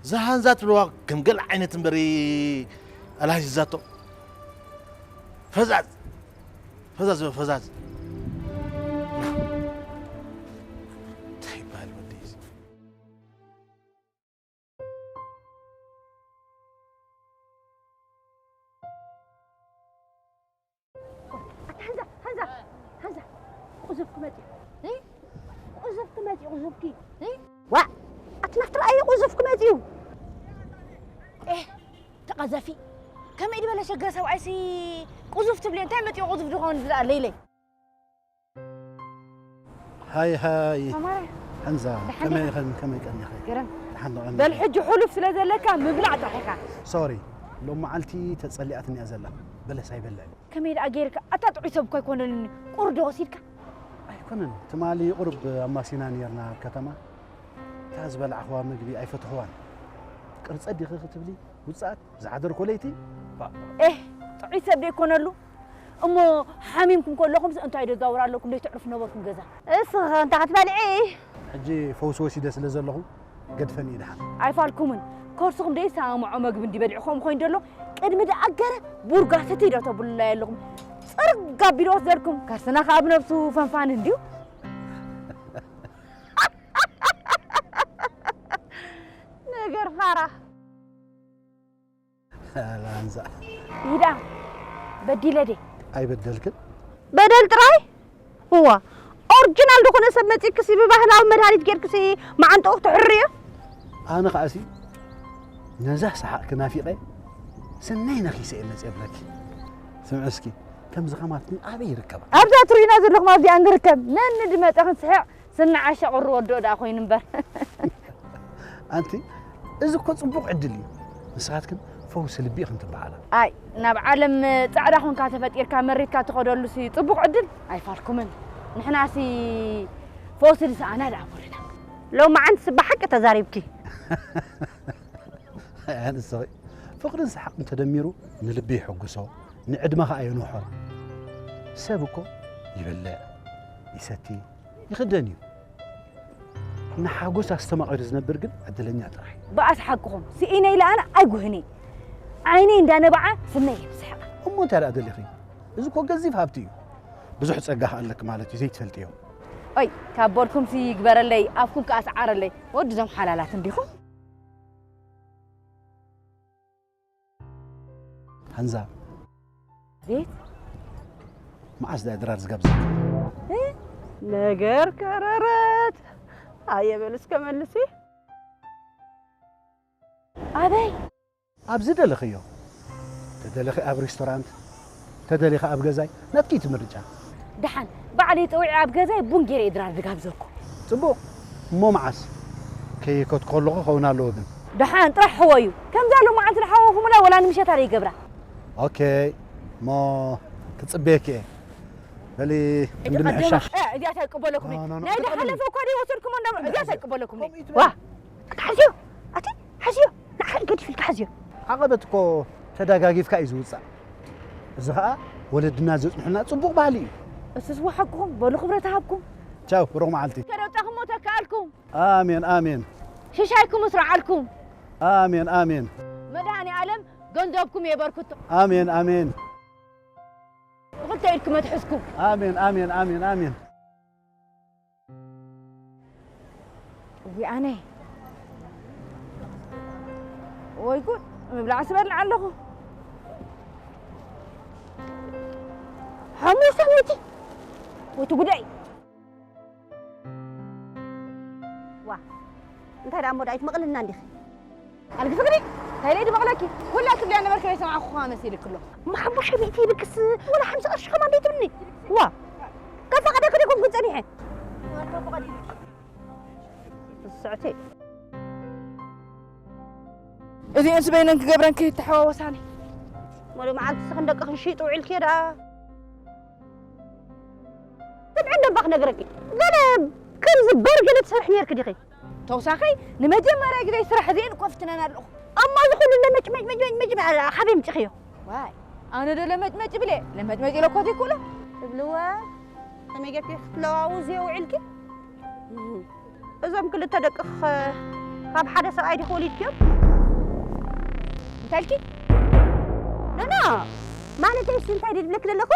እዛ ሃንዛ ትብልዋ ከም ገለ ዓይነት እምበሪ ኣላሂዛቶ። ፈዛዝ! ፈዛዝ በል፣ ፈዛዝ! እንታይ ይበሃል ወደይ እዚ? ኣታ ሃንዛ፣ ሃንዛ፣ ሃንዛ፣ ቁዙፍኪ መጺኡ። እ? ቁዙፍኪ መጺኡ፣ ቁዙፍኪ። እ? ዋእ! ኣቲ ናፍቲ ረኣየ ቁዙፍኪ መጺኡ። ኤህ፣ ተቐዘፊ። ከመይ ዝበለ ሸገር ሰብኣይሲ ቁዙፍ ትብሊ? እንታይ መጺኡ ቁዙፍ ድኾን ዝረኣ ለይለይ? ሃይ ሃይ። ማማረ። ሓንዛ፣ ደሓን ከመይ ዲኻ? ኢኽን? ከመይ ቀኒኺ? ገረም። ደሓን ዶ ቀኒኺ? በል ሕጂ ሕሉፍ ስለ ዘለካ ምብላዕ ጥራሕ ኢኻ። ሶሪ፣ ሎም መዓልቲ ተጸሊኣትኒ እያ ዘላ። በለስ ኣይበልዕን። ከመይ ደኣ ጌርካ? ኣታ ጥዑይ ሰብ እኮ ኣይኮነን። ቁር ዶ ወሲድካ? ኣይኮነን። ትማሊ ቁሩብ ኣማሲና ኔርና ኣብ ከተማ። እታ ዝበላዕኽዋ ምግቢ ኣይፈትኽዋን። ቅርጸ ዲኺ ክትብሊ ውጽኣት ዝሓደርኮ ለይቲ? ባእ። ኤህ፣ ጥዑይ ሰብ ደይኮነሉ? እሞ ሓሚምኩም ከለኹምስ እንታይ ደዛውር ኣለኩም? ደይተዕርፉ ነበርኩም ገዛ። እስኺ እንታይ ክትበልዒ? ሕጂ ፈውሲ ወሲደ ስለ ዘለኹ ገድፈኒ እዩ ደሓን። ኣይፋልኩምን። ከርስኹም ደይሰማምዖ መግቢ እንዲ በሊዕኹም ኮይኑ ደሎ፣ ቅድሚ ደኣገረ ቡርጋ ስትይ ዶ ተብሉላይ ኣለኹም? ጽርግ ኣቢሉ ወስደልኩም። ከርስና ከኣ ብነብሱ ፈንፋኒ እንድዩ። ነገር ፋራ። ኣላንዛ። ይዳ፣ በዲለ ዴ? ኣይበደልክን። በደል ጥራይ? እዋ፣ ኦሪጂናል ዝኾነ ሰብ መጺእክሲ ብባህላዊ መድሃኒት ጌርክሲ መዓንጥኡ ክትሕርዮ? ኣነ ኸኣሲ ነዛ ሰሓቕኪ ናፊቐ ስነይ ነኺሰ እየ መጺአ ብለኪ። ስምዒ እስኪ፣ ከምዚ ኸማትኒ ኣበይ ይርከባ? ኣብዛ ትርእዩና ዘለኹም ኣብዚኣ ንርከብ። ነኒ ድመጸ ክንስሕቕ ስኒ ዓሻ ቁሪ ወዶ ደኣ ኮይኑ እምበር። ኣንቲ እዚ እኮ ጽቡቕ ዕድል እዩ። ንስኻትክን ፈውሲ ልቢ ኢኽን ትበሃላ። ኣይ ናብ ዓለም ጻዕዳ ኮንካ ተፈጢርካ መሪትካ ትኸደሉሲ ጽቡቕ ዕድል ኣይፋልኩምን። ንሕናሲ ፈውሲ ዝሰኣና ደኣ ኩልና። ሎማዓንትስ ብሓቂ ተዛሪብኪ። ኣንስኺ ፍቕርን ሰሓቕን ተደሚሩ ንልቢ ይሕጉሶ፣ ንዕድመ ኸኣ የንውሖ። ሰብ እኮ ይበልዕ፣ ይሰቲ፣ ይኽደን እዩ። ንሓጎስ ኣስተማቒሩ ዝነብር ግን ዕድለኛ ጥራሕ እዩ። ብኣስ ሓቅኹም ስኢነ ኢለ ኣነ ኣይጉህኒ ዓይነይ እንዳነባዓ ስመይ ይብስሕቓ። እሞ እንታይ ደኣ ደሊኺ? እዚ እኮ ገዚፍ ሃብቲ እዩ። ብዙሕ ጸጋ ከኣ ኣለኪ ማለት እዩ ዘይትፈልጥዮ። ኦይ ካብ በርኩም ሲ ይግበረለይ ኣፍኩም ከኣ ሰዓረለይ። ወዲ ዞም ሓላላት እንዲኹም። ሃንዛ ቤት መዓስ ደኣ ድራር ዝጋብዘካ? ነገር ከረረት ኣየ በል እስከ መልሲ። ኣበይ? ኣብ ዝደለኽዮ። ተደለኺ ኣብ ሬስቶራንት፣ ተደሊኺ ኣብ ገዛይ፣ ናትኪ እቲ ምርጫ። ደሓን ባዕለይ ጸዊዐ ኣብ ገዛይ ቡን ገይረ እየ ድራር ዝጋብዘኩም። ጽቡቕ። እሞ መዓስ? ከይከትኮ ኣለኹ ክኸውን ኣለዎ ግን። ደሓን ጥራሕ ሕወዩ። ከምዛ ሎማዓንቲ ዝሓወኹምላ ወላ ንምሸት ኣረ ይገብራ። ኦኬ። እሞ ክጽበየኪ እየ። በሊ ክንዲ ምሕሻሽ። እዚኣ ተቅበለኩም ናይ ዝሓለፈ እኮ ደይ ወሰድኩም እንዳ እዚኣ ተቅበለኩም ዋ ኣትሓዝዮ ኣቲ ሓዝዮ ንዓይ ገዲፍ ኢልካ ሓዝዮ። ዓቐበት እኮ ተዳጋጊፍካ እዩ ዝውጻእ። እዚ ኸኣ ወለድና ዘጽንሑልና ጽቡቕ ባህሊ እዩ። እሱስ ወሓቅኹም በሉ ክብረት ሃብኩም። ቻው ሩቕ መዓልቲ። ከደውጣኹሞ ተከኣልኩም። ኣሜን ኣሜን። ሽሻይኩም እስርዓልኩም። ኣሜን ኣሜን። መድሃኒ ኣለም ገንዘብኩም የበርክቶ። ኣሜን ኣሜን። ብኽልተ ኢድኩም ኣትሕዝኩም። ኣሜን ኣሜን ኣሜን ኣሜን። እውይ ኣነ ወይ ጉድ ምብላዕ ስበልዕ ኣለኹ። ሓሙሽተ ሚእቲ ወቲ ጉዳይ ዋ እንታይ ደኣ እሞ ደኣ ኣይትመቕልና እንዲኺ ኣልግፍግሪ እንታይ ለይ ድመቕለኪ ኩላ ትብልያ ነበርኪ ዘይሰማዕኹኻ መሲልክ ኣሎ እሞ ሓሙሽተ ሚእቲ ይብክስ ወላ ሓምሳ ቅርሺ ከማን ደይትብልኒ ዋ ከፈቐደኪ ደይኮንኩ ጸኒሐ ስዕቲ እዚኤን ስበይነን ክገብረን ከይተሓዋወሳኒ ሞሎ መዓልቲ ስኽን ደቅኽን ሽጡ ውዒልክዮ ደኣ ስምዒ እንዶ እባ ክነግረኪ ገለ ከምዚ በር ገለ ትሰርሒ ነርኪ ዲኺ ተውሳኸይ ንመጀመርያ ግዜ ስራሕ እዚኤን እኮ ፍትነን ኣለኹ እሞ እዚ ኩሉ ለመጭመጭመጭመጭመጭ ካበይ ምጭኽዮ ዋይ ኣነ ዶ ለመጭመጭ ብለ ለመጭመጭ ኢለ እኮ ዘይክእሎ ትብልወ ከመይ ጌርኪ ክትለዋውዝዮ ውዒልኪ እዞም ክልተ ደቅኺ ኸ ካብ ሓደ ሰብኣይ ዲኺ ወሊድክዮም? እንታይ ኢልኪ? ኖኖ ማለተይሲ እንታይ ድየ ዝብለኪ ዘለኹ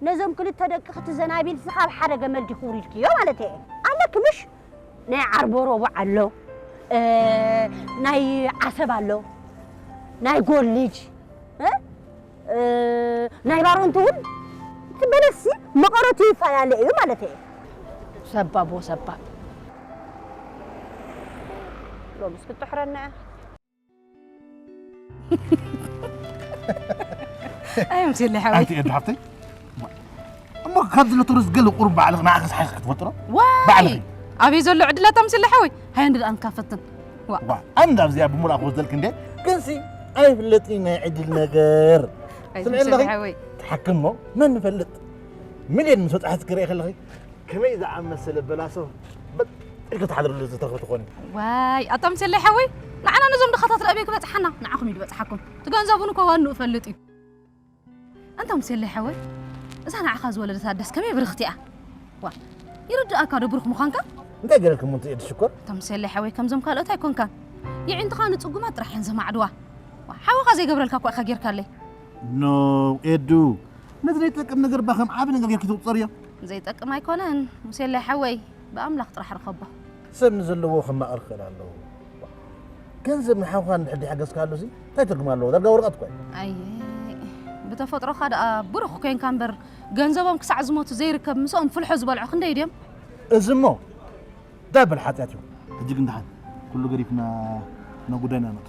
ነዞም ክልተ ደቅኺ ትዘናቢልሲ ካብ ሓደ ገመል ዲኺ ውሊድክዮ ማለተይ እየ ኣለኪ ምሽ? ናይ ዓርቦ ረቡዕ ኣሎ ናይ ዓሰብ ኣሎ ናይ ጎልጅ ናይ ባሮንቱ እውን እቲ በለስሲ መቐረቱ ይፈላለ እዩ ማለት እየ። ሰባብ ወሰባብ ሎምስ ክትጥሕረና እያ። ኣይ ምሴለይ ሓወይ ኣንቲ ኤዱ ሓፍተይ እሞ ካብ ዝለተሩስ ገለ ቁሩብ ባዕልኽ ንዓኸስ ሓይኽ ክትፈልጥሮ ባዕልኺ ኣበይ ዘሎ ዕድላታ ምሴለይ ሓወይ ሃይ እንዲ ደኣ ንካፈትን ዋ ኣንዳ ኣብዚኣ ብምሉኣ ክወስደልክ እንደ ግንሲ ኣይፍለጥኒ ናይ ዕድል ነገር ስምዕለኺ ትሓክም ሞ መን ንፈልጥ ሚልዮን ምስ ወፅሓት ክርኢ ከለኺ ከመይ ዝኣመሰለ በላሶ በጢርኪ ትሓድርሉ ዝተኽቢ ትኾኒ ዋይ ኣታ ምሴለይ ሓወይ ንዓና ነዞም ድኻታት ርኣበይ ክበፅሓና ንዓኹም እዩ ዝበፅሓኩም እቲ ገንዘብ እውን እኮ ዋንኡ ፈልጥ እዩ እንታ ሙሴለይ ሓወይ እዛ ንዓኻ ዝወለደት ኣደስ ከመይ ብርኽቲ እያ ዋ ይርድኣካ ዶ ብሩኽ ምዃንካ እንታይ ገረልኪ ሙንቲ ኤድ ሽኮር እታ ሙሴለይ ሓወይ ከምዞም ካልኦት ኣይኮንካን የዒንትኻ ንጽጉማት ጥራሕ እየን ዘማዕድዋ ዋ ሓወኻ ዘይገብረልካ እኳ ኢኻ ጌርካለይ ኖ ኤዱ ነዚ ዘይጠቅም ነገር ባ ከም ዓቢ ነገር ጌርኪ ትቁጸርዮ ዘይጠቅም ኣይኮነን ሙሴለይ ሓወይ ብኣምላኽ ጥራሕ ርኸቦ። ሰብ ንዘለዎ ከማቕር ክኽእል ኣለዎ። ገንዘብ ንሓውኻ እንድሕር ደይሓገዝካሉሲ እንታይ ትርጉም ኣለዎ? ዳርጋ ወረቐት እኮ እዩ። ኣየ ብተፈጥሮኻ ደኣ ብሩኽ ኮይንካ እምበር ገንዘቦም ክሳዕ ዝሞቱ ዘይርከብ ምስኦም ፍልሖ ዝበልዑ ክንደይ ድዮም? እዚ እሞ ዳበል ሓጢኣት እዩ። ሕጂ ግን ደሓን ኩሉ ገዲፍና ናብ ጉዳይና ንእቶ።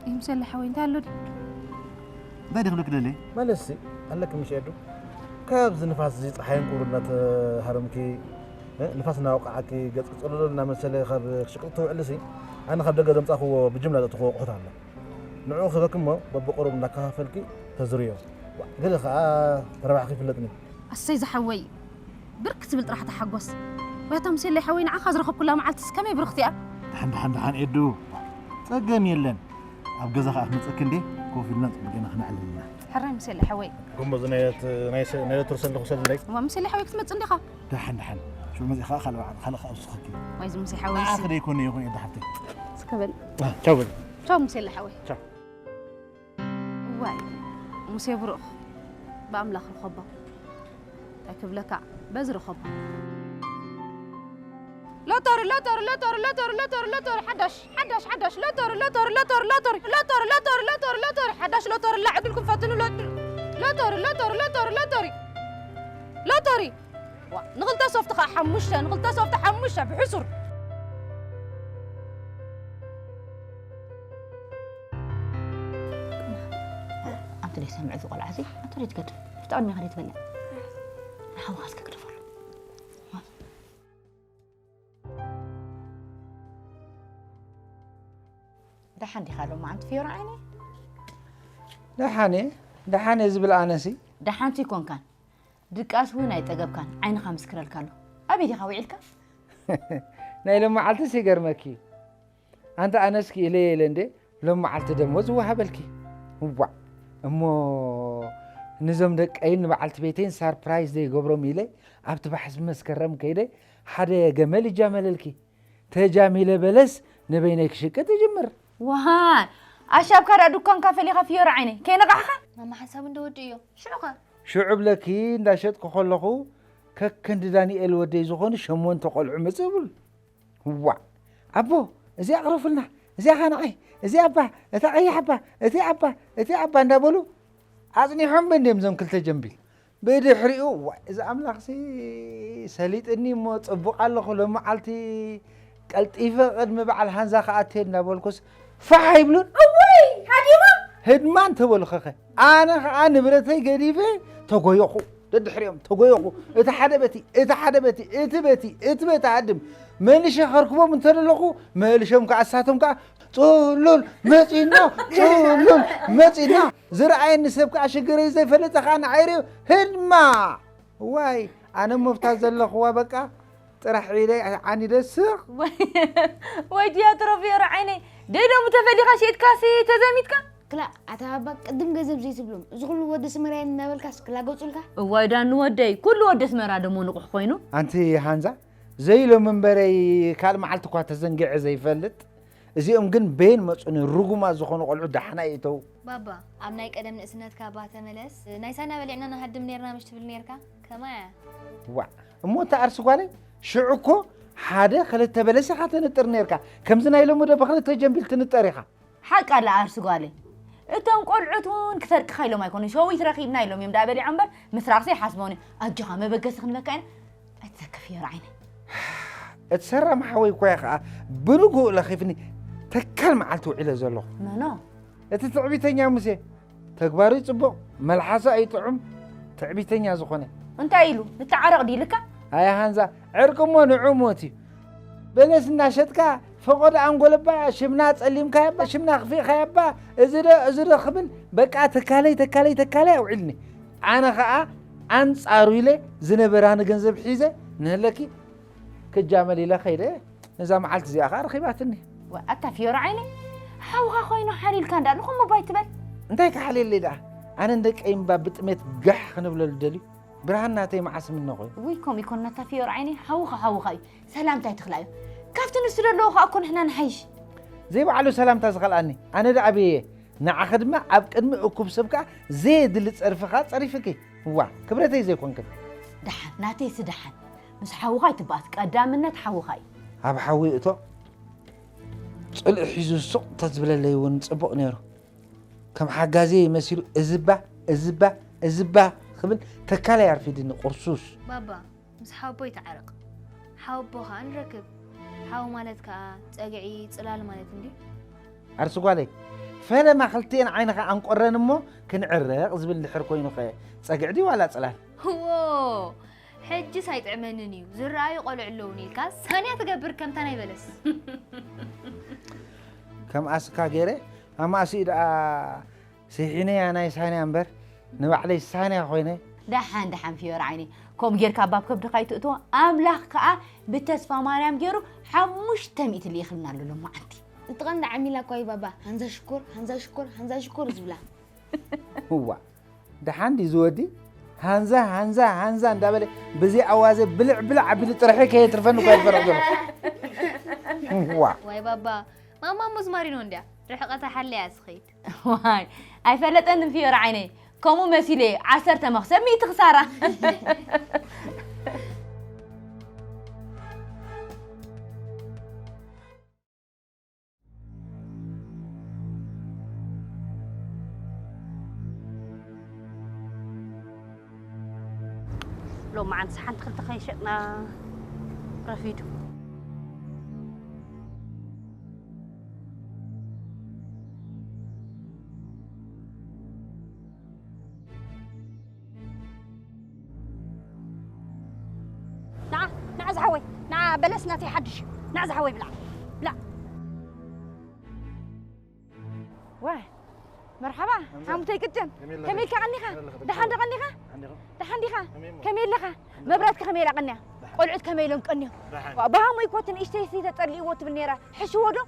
ይምሰል ሓወይ እንታይ ኣሎ ድዩ? እንታይ ድኽብለኪ ደልየ? ማለትሲ ኣለኪ ምሽ ኤዱ ካብዚ ንፋስ እዚ ፀሓይን ቁሪ እናተሃረምኪ እ፣ ንፋስ እናወቃዓኪ፣ ገጽኪ ጽሉል እናመሰለ ካብ ክሽቅጥ ትውዕልሲ፣ ኣነ ካብ ደገ ዘምጻኽዎ ብጅምላ ዘእተኽዎ ኣቑሑት ኣሎ። ንዕኡ ክህበኪ እሞ በብቁሩብ እናከፋፈልኪ ተዝርዮ። ዋእ፣ ገለ ኸኣ ተረባሕኺ ይፍለጥኒ። ኣሰይ ዝሓወይ፣ ብርክ ትብል ጥራሕ ተሓጎስ። ወይ ኣታ ሙሴለይ ሓወይ፣ ንዓኻ ዝረኸብኩላ መዓልትስ ከመይ ብርኽቲ እያ። ደሓን፣ ደሓን፣ ደሓን ኤዱ። ጸገም የለን። ኣብ ገዛ ኸኣ ክመጸኪ እንዴ፣ ኮፍ ኢልና ጽቡቕ ጌና ክነዕልል ኢና። ሕራይ ሙሴለይ ሓወይ። ጎሞ፣ እዚ ናይ ለት-፣ ናይ ሰ-፣ ናይ ለትር ሰልዲ ክውሰደለይ። እዋ ሙሴለይ ሓወይ፣ ክትመጽእ እንዲኻ። ደሓን፣ ደሓን። ሽዑ መጺእ ኸኣ ካልእ በዓል፣ ካልእ ኸኣ ውስኸኪ። ወይ እዚ ሙሴ ሓወይ ንዓኺ እዚ። ደይኮነ ይኹን ኤዱ ሓፍተይ። እስከ በል። አ፣ ቻው በል። ቻው ሙሴለይ ሓወይ። ቻው። እዋይ፣ ሙሴ ብሩኽ፣ ብኣምላኽ ርኸቦ። እንታይ ክብለካ፣ በዚ ርኸቦ። ሎተሪ፣ ሎተሪ፣ ሎተሪ፣ ሎተሪ፣ ሎተሪ፣ ሎተሪ፣ ሓዳሽ፣ ሓዳሽ፣ ሓዳሽ፣ ሎተሪ፣ ሎተሪ፣ ሎተሪ፣ ሎተሪ፣ ሎተሪ፣ ሎተሪ፣ ሎተሪ፣ ሎተሪ፣ ሓዳሽ ሎተሪ፣ ላ ዕድልኩም ፈትኑ፣ ሎተሪ፣ ሎተሪ፣ ሎተሪ፣ ሎተሪ፣ ሎተሪ፣ ሎተሪ። ዋ፣ ንኽልተ ሶፍት ኸዓ ሓሙሽተ፣ ንኽልተ ሶፍት ሓሙሽተ፣ ብሕሱር። ኣንቲ ደይ ሰምዕ እዚ ቆልዓ እዚ፣ ኣንቲ ደይ ትገድፍ። ብጣዕሚ ኢኻ ደይ ትበልዕ። ንሓውኻ እስከ ግደፈሉ። ደሓን ዲኻ ሎማዓንቲ ፍዮራ ዓይነይ? ደሓን እየ፣ ደሓን እየ ዝብል ኣነሲ። ደሓንቲ ይኮንካን፣ ድቃስ እውን ኣይጠገብካን፣ ዓይንኻ ምስክረልካ ኣሎ። ኣበይ ዲኻ ውዒልካ? ናይ ሎማዓልትስ ይገርመኪ እዩ። ኣንቲ ኣነስ ክኢለ ኢለ እንዴ ሎም መዓልቲ ደሞዝ ዝወሃበልኪ። እዋእ፣ እሞ ንዞም ደቀይን ንበዓልቲ ቤተይን ሳርፕራይዝ ዘይገብሮም ኢለ ኣብቲ ባሕሲ መስከረም ከይደ ሓደ ገመል ይጃመለልኪ። ተጃሚለ በለስ ንበይነይ ክሽቅጥ ይጅምር። ዋይ፣ ኣሻብካ ደኣ ዱኳንካ ፈሊኻ ፍዮሪ ዓይነይ፣ ከይነቓሕኻ? ማማ ሓንሳብ እንዶ ወዲ እዮ። ሽዑኸ? ሽዑ ብለኪ እንዳሸጥኩ ከለኹ ከከንዲ ዳንኤል ወደይ ዝኾኑ ሸሞንተ ቆልዑ ምጽእ ይብሉ። ዋእ! ኣቦ፣ እዚኣ ኣቕረፉልና፣ እዚኣ ኸ ንዓይ፣ እዚኣ እባ፣ እታ ቀያሕ እባ፣ እቲ ኣባ፣ እቲ ኣባ እንዳበሉ ኣጽኒሖም እንድዮም እዞም ክልተ ጀምቢል። ብድሕሪኡ፣ ዋእ፣ እዚ ኣምላኽሲ ሰሊጥኒ እሞ ጽቡቕ ኣለኹ፣ ሎመዓልቲ ቀልጢፈ ቅድሚ በዓል ሃንዛ ክኣቱ እየ እንዳበልኩስ ፋሕ ኣይብሉን። እውይ! ሃዲሞም! ህድማ እንተበሉ ኸኸ፣ ኣነ ኸኣ ንብረተይ ገዲፈ ተጎየኹ። ደድሕሪኦም ተጎየኹ። እቲ ሓደ በቲ፣ እቲ ሓደ በቲ፣ እቲ በቲ፣ እቲ በቲ ኣድም። መልሸ ከርክቦም እንተለኹ፣ መልሾም ከኣ እሳቶም ከኣ ጽሉል መጺና፣ ጽሉል መጺና። ዝረኣየኒ ሰብ ከኣ ሽግረይ ዘይፈለጠ ከኣ ንዓይ ርእዩ፣ ህድማ! ዋይ፣ ኣነ መፍታት ዘለኽዋ በቃ ጥራሕ ኢለ ዓኒደ ስቕ። ወይ፣ ወይ ቲያትሮ ፍዮሪ ዓይነይ፣ ደይ ዶሙ ተፈሊኻ ሽይጥካሲ ተዘሚትካ? ክላ፣ ኣታ ኣባ ቅድም ገንዘብ ዘይትብሎም፣ እዚ ኩሉ ወዲ ኣስመራ እየ እናበልካስ ክላገጹልካ? እዋይ ዳኒ ወደይ፣ ኩሉ ወዲ ኣስመራ ደሞ ንቑሕ ኮይኑ? ኣንቲ ሃንዛ፣ ዘይሎም እምበረይ ካልእ መዓልቲ እኳ ተዘንጊዐ ዘይፈልጥ። እዚኦም ግን በየን መጹኒ ርጉማት ዝኾኑ ቆልዑ ዳሕና ይእተው። ባባ፣ ኣብ ናይ ቀደም ንእስነትካ እባ ተመለስ። ናይ ሳና በሊዕና ንሃድም ኔርና ምሽ ትብል ኔርካ? ከማያ። ዋዕ፣ እሞ እታ ዓርሲ ጓለይ፣ ሽዑ እኮ ሓደ ክልተ በለስ ኢኻ ተንጥር ኔርካ። ከምዚ ናይ ሎሚ ዶ ብክልተ ጀምቢል ትንጠር ኢኻ? ሓቃ ኣላ ዓርሲ ጓለይ። እቶም ቆልዑት እውን ክሰርቅኻ ኢሎም ኣይኮኑን፣ ሸዊት ረኺብና ኢሎም እዮም ደኣ በሊዖም እምበር፣ ምስራቕሲ ይሓስቦን እዩ። ኣጆኻ፣ መበገሲ ክንበካ ኢና። ኣይትሰከፍ ፍዮሪ ዓይነይ። እቲ ሰራም ሓወይ እኮ እየ ኸዓ ብንግኡ ለኺፍኒ ተካል መዓልቲ ውዒለ ዘለኹ። መኖ? እቲ ትዕቢተኛ ሙሴ። ተግባሩ ይጽቡቕ፣ መልሓሱ ኣይጥዑም፣ ትዕቢተኛ ዝኾነ። እንታይ ኢሉ? ንተዓረቕ ድዩ ኢልካ? ኣያ ሃንዛ፣ ዕርቂ እሞ ንዑ ሞት እዩ። በለስ እናሸጥካ ፈቐዶ ኣንጎለባ ሽምና ጸሊምካያ እባ፣ ሽምና ኣኽፊእካያ እባ፣ እዚ ዶ፣ እዚ ዶ ክብል፣ በቃ ተካለይ፣ ተካለይ፣ ተካለይ ኣውዒልኒ። ኣነ ኸኣ ኣንጻሩ ኢለ ዝነበራኒ ገንዘብ ሒዘ ንህለኪ ክጃመል ኢለ ኸይደ። ነዛ መዓልቲ እዚኣ ኸኣ ረኺባትኒ። ዋ፣ ኣታ ፍዮሪ ዓይነይ፣ ሓውኻ ኮይኑ ሓልዩልካ እንዳ ንኹም እባ ኣይትበል። እንታይ ክሓልየለይ ደኣ? ኣነን ደቀይን እባ ብጥሜት ጋሕ ክንብለሉ ደልዩ? ብርሃን ናተይ መዓስ ምነ ኮይኑ? ውይ፣ ከምኡ ይኮን ኣታ ፍዮሪ ዓይነይ፣ ሓውኻ ሓውኻ እዩ። ሰላምታ ኣይትኽልኣዮ። ካብቲ ንሱ ዘለዎ ኸኣ እኮ ንሕና ንሓይሽ። ዘይባዕሉ ሰላምታ ዝኸልኣኒ፣ ኣነ ደኣ ኣበይ እየ? ንዓኺ ድማ ኣብ ቅድሚ እኩብ ሰብ ከኣ ዘየድሊ ጸርፊ ከኣ ጸሪፍኪ። እዋ፣ ክብረተይ ዘይኮንክን። ደሓን፣ ናተይሲ ደሓን። ምስ ሓውኻ ኣይትበኣስ፣ ቀዳምነት ሓውኻ እዩ። ኣብ ሓዊ እቶ ጽልኢ ሒዙ ሱቕ እንተዝብለለይ እውን ጽቡቕ ነይሩ። ከም ሓጋዜ መሲሉ እዝባ፣ እዝባ፣ እዝባ ክብል ተካላይ ኣርፊድኒ ቁርሱስ። ባባ፣ ምስ ሓወቦይ ተዓረቕ። ሓወቦ ኸኣ ንረክብ። ሓው ማለት ከኣ ጸግዒ፣ ጽላል ማለት እንድዩ። ዓርሲ ጓለይ፣ ፈለማ ክልቲኤን ዓይንኻ ኣንቆረን እሞ ክንዕረቕ ዝብል እንድሕር ኮይኑኸ ጸግዒ ድዩ ዋላ ጽላል? እዎ፣ ሕጅስ ኣይጥዕመንን እዩ፣ ዝረኣዩ ቆልዑ ኣለዉኒ ኢልካ ሳንያ ትገብር ከምታ ናይ በለስ። ከም ኣስካ ገይረ ኣማእሲኡ ደኣ ስሒነያ ናይ ሳንያ እምበር ንባዕለይ ሳንያ ኮይነ። ደሓን ደሓን ፍዮር ዓይነይ፣ ከምኡ ጌርካ ባብ ከብድኻ ኣይትእትዎ። ኣምላኽ ከኣ ብተስፋ ማርያም ገይሩ ሓሙሽተ ሚእቲ ልኢኽልና ኣሎ ሎማዓንቲ። እቲ ቀንዲ ዓሚላ እኮ እዩ ባባ፣ ሃንዛ ሽኮር፣ ሃንዛ ሽኮር፣ ሃንዛ ሽኮር ዝብላ። እዋ ደሓን ድዩ ዝወዲ? ሃንዛ ሃንዛ ሃንዛ እንዳበለ ብዚ ኣዋዘ ብልዕ ብልዕ ኣቢሉ ጥርሒ ከየትርፈኒ እኮ ይፈርሕ ዘሎ። እዋ ዋይ ባባ፣ ማማ ሙዝማሪኖ እንድያ ርሕቐታ ሓለያ ዝኸይድ። ዋይ ኣይፈለጠንን ፍዮር ዓይነይ፣ ከምኡ መሲለ ዓሰርተ መኽሰብ ሚእቲ ክሳራ። ሎማዓንትስ ሓንቲ ክልተ ከይሸጥና ረፊዱ። ንዓ ንዓ ዝሓወይ ንዓ በለስ ናተይ ሓድሽ እዩ። ንዓ ዝሓወይ ብላዕ ብላዕ። ዋይ መርሓባ ሓሙተይ ቅጭን፣ ከመይ ኢልካ ቀኒኻ? ደሓን ዶ ቀኒኻ? ደሓን ዲኻ? ከመይ ኣለኻ? መብራትካ ከመይ ኢላ ቀንያ? ቆልዑት ከመይ ኢሎም ቀንዮም? ብሃሙይ እኮ እቲ ንእሽተይ ሲ ተጸሊእዎ ትብል ነይራ፣ ሕሽዎ ዶ?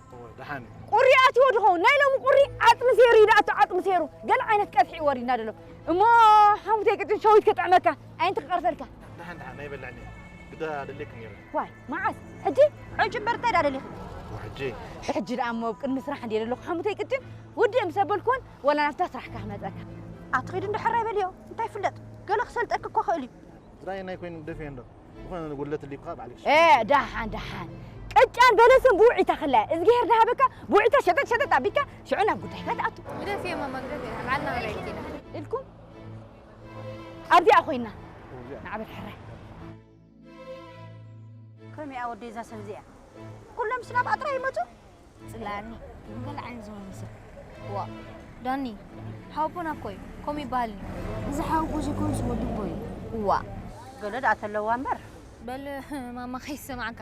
ቁሪ ኣትዎ ድኸውን? ናይ ሎሚ ቁሪ ዓጽሚ ሴሩ እዩ ደኣ፣ እቲ ዓጽሚ ሴሩ። ገለ ዓይነት ቀዝሒ እዩ ወሪድና ደሎ። እሞ ሓሙተይ ቅጭን ሸዊት ከጥዕመካ፣ ኣየንቲ ክቐርፈልካ? ደሓን ደሓን ናይ በላዕኒ ግዳ ደሌክ ነይሩ። ዋይ መዓስ? ሕጂ? ሕጂ እምበር እንታይ ደኣ ደሊኺ? ሕጂ? ሕጂ ደኣ እሞ ኣብ ቅድሚ ስራሕ እንድየ ዘለኹ ሓሙተይ ቅጭን፣ ውድእ ምስ ኣበልኩዎን ወላ ናብታ ስራሕካ ክመጸካ። ኣትኺድ እንዶ ሕራይ በልዮ፣ እንታይ ይፍለጥ? ገለ ክሰልጠኪ እኮ ክእል እዩ። ዝረኣየናይ ኮይኑ ግደፍዮ እንዶ። ዝኾነ ጉድለት ህልዩካ ባዕልክ እ፣ ደሓን፣ ደሓን። ቅጫን በለስን ብውዒታ ክላየ። እዝግሄር ዝሃበካ ብውዒታ ሸጠጥ ሸጠጥ ኣቢልካ ሽዑ ናብ ጉዳይካ ትኣቱ። ግደፍዮ ማማ፣ ግደፍዮ። ባዕልና ንርኢ ኢና። ኢልኩም ኣብዚኣ ኮይና። ንዓበት ሕራይ። ከመይ እያ ወደይ እዛ ሰብ እዚኣ? ኩሎም ስናብ ኣጥራ ይመጹ? ጽላኒ ገለ ዓይነት ዝመምስል። ዋ ዳኒ፣ ሓወቦና እኮ እዩ። ከምኡ ይበሃል እዩ። እዚ ሓወቦ ዘይኮነስ ወዲ እኮ እዩ። ዋ ገለ ደኣ ተለዋ እምበር። በል ማማ ከይሰማዕካ።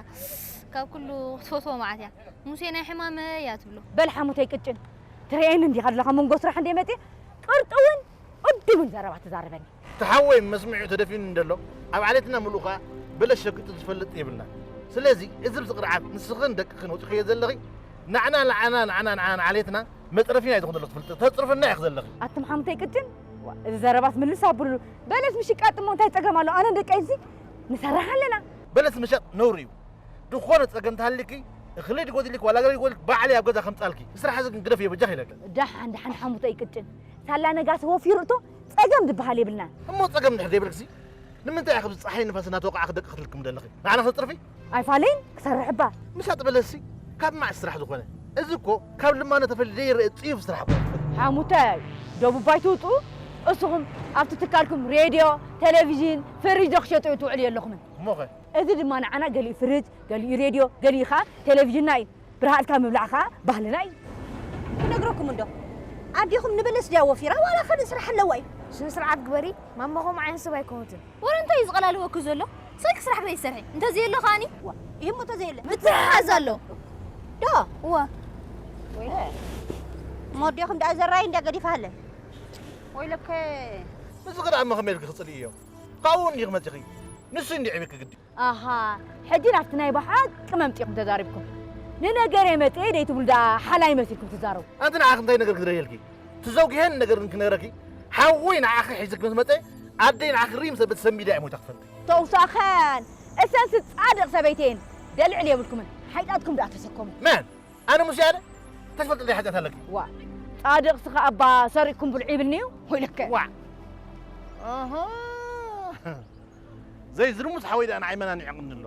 ካብ ኩሉ ክትፈትዎ መዓት እያ። ሙሴ ናይ ሕማመ እያ ትብሎ። በል ሓሙተይ ቅጭን። ትርእየኒ እንዲኻ ኣለኻ መንጎ ስራሕ እንደ መጽእ ቅርጥውን ቅድምን ዘረባ ትዛረበኒ። እቲ ሓወይ መስምዒኡ ተደፊኑ እንደሎ ኣብ ዓሌትና ምሉእ ከኣ በለስ ሸቂጡ ዝፈልጥ የብልናን። ስለዚ እዚ ኣብዚ ቅርዓት ንስኽን ደቅኽን ወጺኽዮ ዘለኺ ንዓና ንዓና ንዓና ንዓና ንዓሌትና መጽረፊና እዩ ዝኾን ዘለኹ ትፈልጢ ተጽርፍና ኢኺ ዘለኺ። ኣቱም ሓሙተይ ቅጭን ዋ፣ እዚ ዘረባስ ምልስ ኣብሉሉ። በለስ ምሽቃጥ እሞ እንታይ ጸገም ኣሎ? ኣነን ደቀይንሲ ንሰርሕ ኣለና። በለስ ምሻጥ ነውሪ እዩ። ዝኾነ ጸገም ተሃሊኪ እኽሊ ድጎድልክ ዋላ ገለ ድጎድልክ ባዕለይ ኣብ ገዛ ከምጻልኪ። ስራሕ እዚ ግን ግደፍዮ በጃኺ ኢለኪ። ደሓን ደሓን ሓሙተይ ቅጭን ሳላ ነጋሲ ወፊሩ እቶ ጸገም ዝበሃል የብልናን። እሞ ጸገም እንድሕር ዘይብልክሲ ንምንታይ ኢኺ ኣብዚ ጸሓይ ንፋስ እናተወቕዓ ክደቂ ክትልክም ዘለኺ? ንዓና ክተጽርፊ? ኣይፋለይን ክሰርሕ እባ። ምሻጥ በለስሲ ካብ መዓስ ስራሕ ዝኾነ? እዚ እኮ ካብ ልማኖ ተፈልዩ ዘይረአ ጽዩፍ ስራሕ እኮ እዩ። ሓሙተይ ደቡብ ባይ ትውጡ እስኹም ኣብቲ ትካልኩም ሬድዮ፣ ቴሌቪዥን፣ ፍሪጅ ዶ ክሸጡ እዩ ትውዕሉ የለኹምን። እሞኸ? እዚ ድማ ንዓና ገሊኡ ፍሪጅ፣ ገሊኡ ሬድዮ፣ ገሊኡ ኸዓ ቴሌቪዥንና እዩ። ብርሃልካ ምብላዕ ኸዓ ባህልና እዩ። ክነግረኩም እንዶ ኣዴኹም ንበለስ ድያ ወፊራ ዋላ ካልእ ስራሕ ኣለዋ እዩ። ስነ ስርዓት ግበሪ ማማ ከምኡ ዓይነት ሰብ ኣይኮነትን። ወረ እንታይ እዩ ዝቐላልወኪ ዘሎ? ሰልኪ ስራሕ ግደይ ትሰርሒ እንተዘየሎ ከኣኒ። ዋ ይህሞ እንተዘየለ ምትሕሓዝ ኣሎ። ዶ እወ። ወይለ እሞ ኣዴኹም ደኣ ዘራይ እንድያ ገዲፋ ሃለ። ወይለከ። እዚ ኸ ደኣ እሞ ከመይ ኢልኪ ክጽልእዮ? ካብኡ እንዲኺ መጺኺ ንሱ እንዲ ዕብኪ ግዲ። ኣሃ ሕጂ ናብቲ ናይ ብሓቂ መምጺእኩም ተዛሪብኩም። ንነገረይ መጽየ ደይትብሉ ደኣ ሓላይ መሲልኩም ትዛረቡ። ኣንቲ ንዓኺ እንታይ ነገር ክዝረየልኪ? ትዘውግሄን ነገር ክነግረኪ ሓወይ ንዓኺ ሒዝኪ ምስ መጸ ኣደይ ንዓኺ ሪም ሰበት ሰሚዳ እየ ሞይታ ክፈልጥ። ተውሳኸን እሰንስ ጻድቕ ሰበይተየን ደልዕል የብልኩምን ሓይጣትኩም ደኣ ተሰከሙ። መን ኣነ ሙሴ ኣለ ተትፈልጥ ደይ ሓጢኣት ኣለኪ። ዋ ጻድቕ ስኻ ኣባ ሰሪቅኩም ብልዑ ይብልኒ እዩ ወይለከ። ዋ ኣሃ ዘይዝርሙስ ሓወይ ደኣ ንዓይ መናኒዕቕኒ ኣሎ።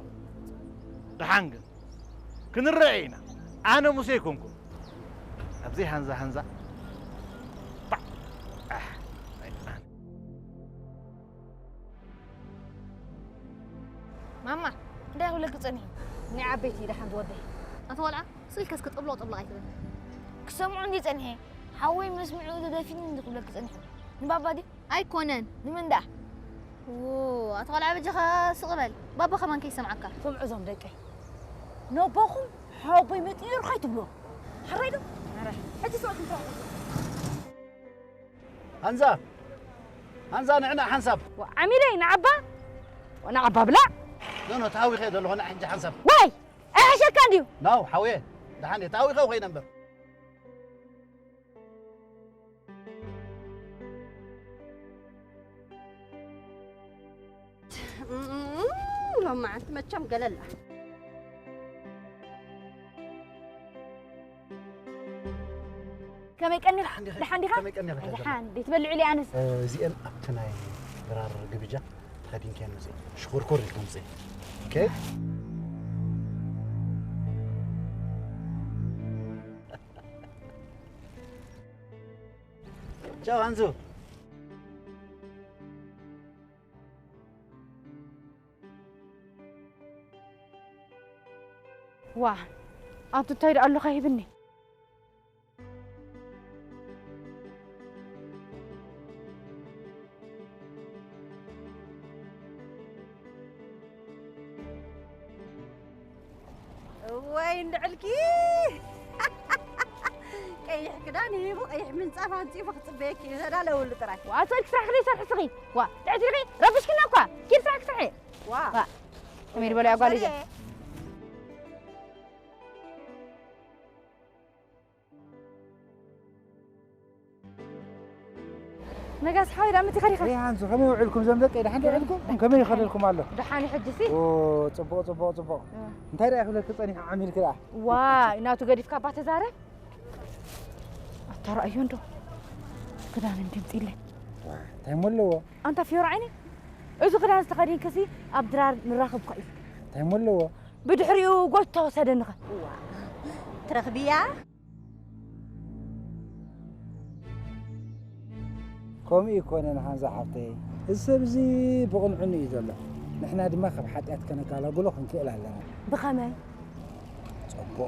ደሓን ግን ክንረአ ኢና። ኣነ ሙሴ ኣይኮንኩን። ኣብዘይ ሃንዛ ሃንዛ ባዕ ኣሕ ናይ ኣነ ማማ እንታይ ክብለኪ ጸኒሑ? ናይ ዓበይቲ ደሓን ዝወደይ። ኣቲ ቆልዓ ስልከስ ክጥብሎ ጥብሎ ኣይትበል። ክሰምዖ እንዲ ጸኒሐ ሓወይ መስምዑ ተደፊኑ እንዲ ክብለኪ ጸኒሑ። ንባባ ድዩ? ኣይኮነን። ንመን ደኣ? ዎ፣ ኣቶ ቆልዓ በጃኻ ስቕ በል። ባባ ከማን ከይሰምዓካ። ስምዑ እዞም ደቀይ። ነቦኹም ሓወቦይ መጺኡ ነይሩ ከይትብልዎ። ሕራይ ዶ? ሕራይ። ሕጂ ስምዑ ትምጻእ። ሃንዛ! ሃንዛ ንዕና ሓንሳብ። ዋ፣ ዓሚለይ ንዓባ? ንዓባ ብላዕ? ኖ፣ ኖ፣ ተሃዊኸ ዘለኹ ንዓ ሕጂ ሓንሳብ። ወይ! ኣይሕሸካ እንድዩ? ናው፣ ሓውየ። ደሓን እየ። ተሃዊኸ ኮይነ እምበር። እም፣ ሎማዓንቲ መቸም ገለላ። ከመይ ቀኒኻ? ደሓን ዲኻ? ደሓን ዲኻ? ከመይ ቀኒኻ? ደሓን። ደይ ትበልዑ ኢለ ኣነስ። እ፣ እዚኤን ኣብቲ ናይ ድራር ግብጃ ተኸዲንክየን መፅእ። ሽኮርኮር ኢልክን መፅእ። ኦኬ? ቻው፣ ኣንዙ። ዋ፣ ኣብ ትታይ ደኣ ኣለኻ ሂብኒ። እዋይ እንድዕልኪ። ቀይሕ ክዳን ሂቡ፣ ቀይሕ ምንጻፍ ኣንጺፉ ክጽበየኪ እዩ። ተዳለውሉ ጥራይ። ዋ፣ ኣትወልኪ ስራሕ ከይሰርሕ ስኺ። ዋ፣ ጥዕቲ ኢኺ፣ ረብሽክና እኳ። ኪድ ስራሕ ክስርሒ። ዋ። ዋ። ከመይ ዝበለ ኣጓል እዩ። ነጋስ ሓወይ፣ ዳኣ መቲኻ ዲኻ? እይ፣ ሃንሱ፣ ከመይ ውዕልኩም? ዘም ደቀይ፣ ደሓን ዶ ውዕልኩም? ከመይ ይኸደልኩም ኣሎ? ደሓን እዩ ሕጂሲ? ኦ፣ ጽቡቕ፣ ጽቡቕ፣ ጽቡቕ። እ። እንታይ ደኣ ይብለኪ ጸኒሑ ዓሚልኪ ደኣ? ዋይ፣ ናቱ ገዲፍካ እባ ተዛረብ። ኣታ ረኣዮ እንዶ። ክዳን እንዲ ምጽኢለይ። ዋ፣ እንታይ እሞ ኣለዎ? ኣንታ ፊዮር ዓይነይ፣ እዚ ክዳን ዝተኸዲንክሲ ኣብ ድራር ንራኸብኳ ኢሉ። እንታይ እሞ ኣለዎ? ብድሕሪኡ ጎይታ ወሰደኒ ኸ? ዋ፣ ትረኽብያ? ከምኡ ይኮነን ሃንዛ ሓብተይ፣ እዚ ሰብ እዚ ብቕንዕኑ እዩ ዘሎ። ንሕና ድማ ካብ ሓጢኣት ከነጋላግሎ ክንክእል ኣለና። ብኸመይ? ጽቡቕ።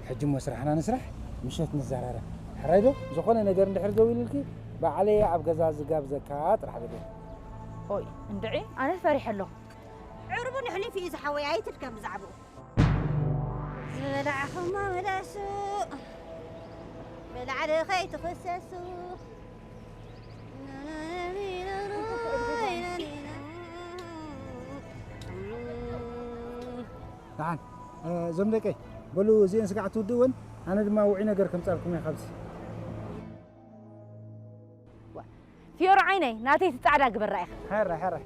ሕጂ እሞ ስራሕና ንስራሕ፣ ምሸት ንዘራረብ። ሕራይ ዶ? ዝኾነ ነገር እንድሕር ደው ኢልልኪ፣ ባዕለይ ኣብ ገዛ ዝጋብዘካ ጥራሕ በሊ። ኦይ፣ እንድዒ፣ ኣነስ ፈሪሐ ኣለኹ። ዕርቡ ንሕሊፍ እዩ ዝሓወይ፣ ኣይትድከም ብዛዕባኡ። ዝበላዕኹሞ ምለሱ፣ ብላዕሊ ከይትኽሰሱ። ደሓን፣ እ፣ እዞም ደቀይ፣ በሉ እዚአን ስጋዕ ትውድእወን፣ ኣነ ድማ ውዑይ ነገር ከምጻልኩም እየ ካብዚ። ዋ፣ ፊዮሮ ዓይነይ፣ ናተይ እቲ ጻዕዳ ግበር ራኢኻ። ሕራይ፣ ሕራይ።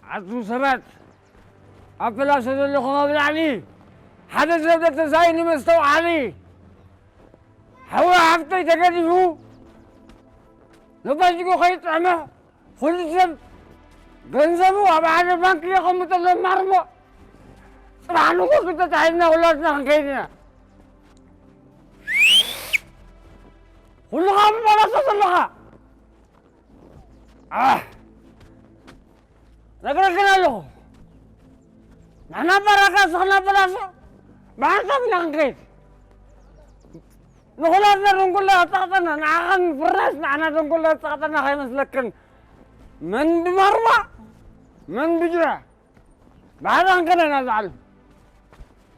ኣቱም ሰባት፣ ኣብ ፕላሶ ዘለኹም ኣብ ላዕሊ፣ ሓደ ሰብ ተሳኢኑ መስተውዓሊ። ሓወይ ሓፍተይ ተገዲፉ፣ ነባጅጎ ከይጥዕመ፣ ኩሉ ሰብ ገንዘቡ ኣብ ሓደ ባንክ የቐምጠሎም ማርሞ። ጽባሕ ንግሆ ክልተ ተታሒዝና ኩላትና ክንከይድ ኢና። ኩልኻ ኣብ ፕላሶ ዘለኻ። ኣህ! ነግረክን ኣለኹ። ንሕና በረካ ስኽና በላሶ ብሓንሳብ ኢና ክንከይድ። ንኹላትና ደንጎላ ኣጻቕጠና፣ ንዓኸን ፍራስ ንዓና ደንጎላ ኣጻቕጠና ከይመስለክን። መን ብማርዋ፣ መን ብጅራ። ብሓደ ክንከይድ ኢና ዝዓለም።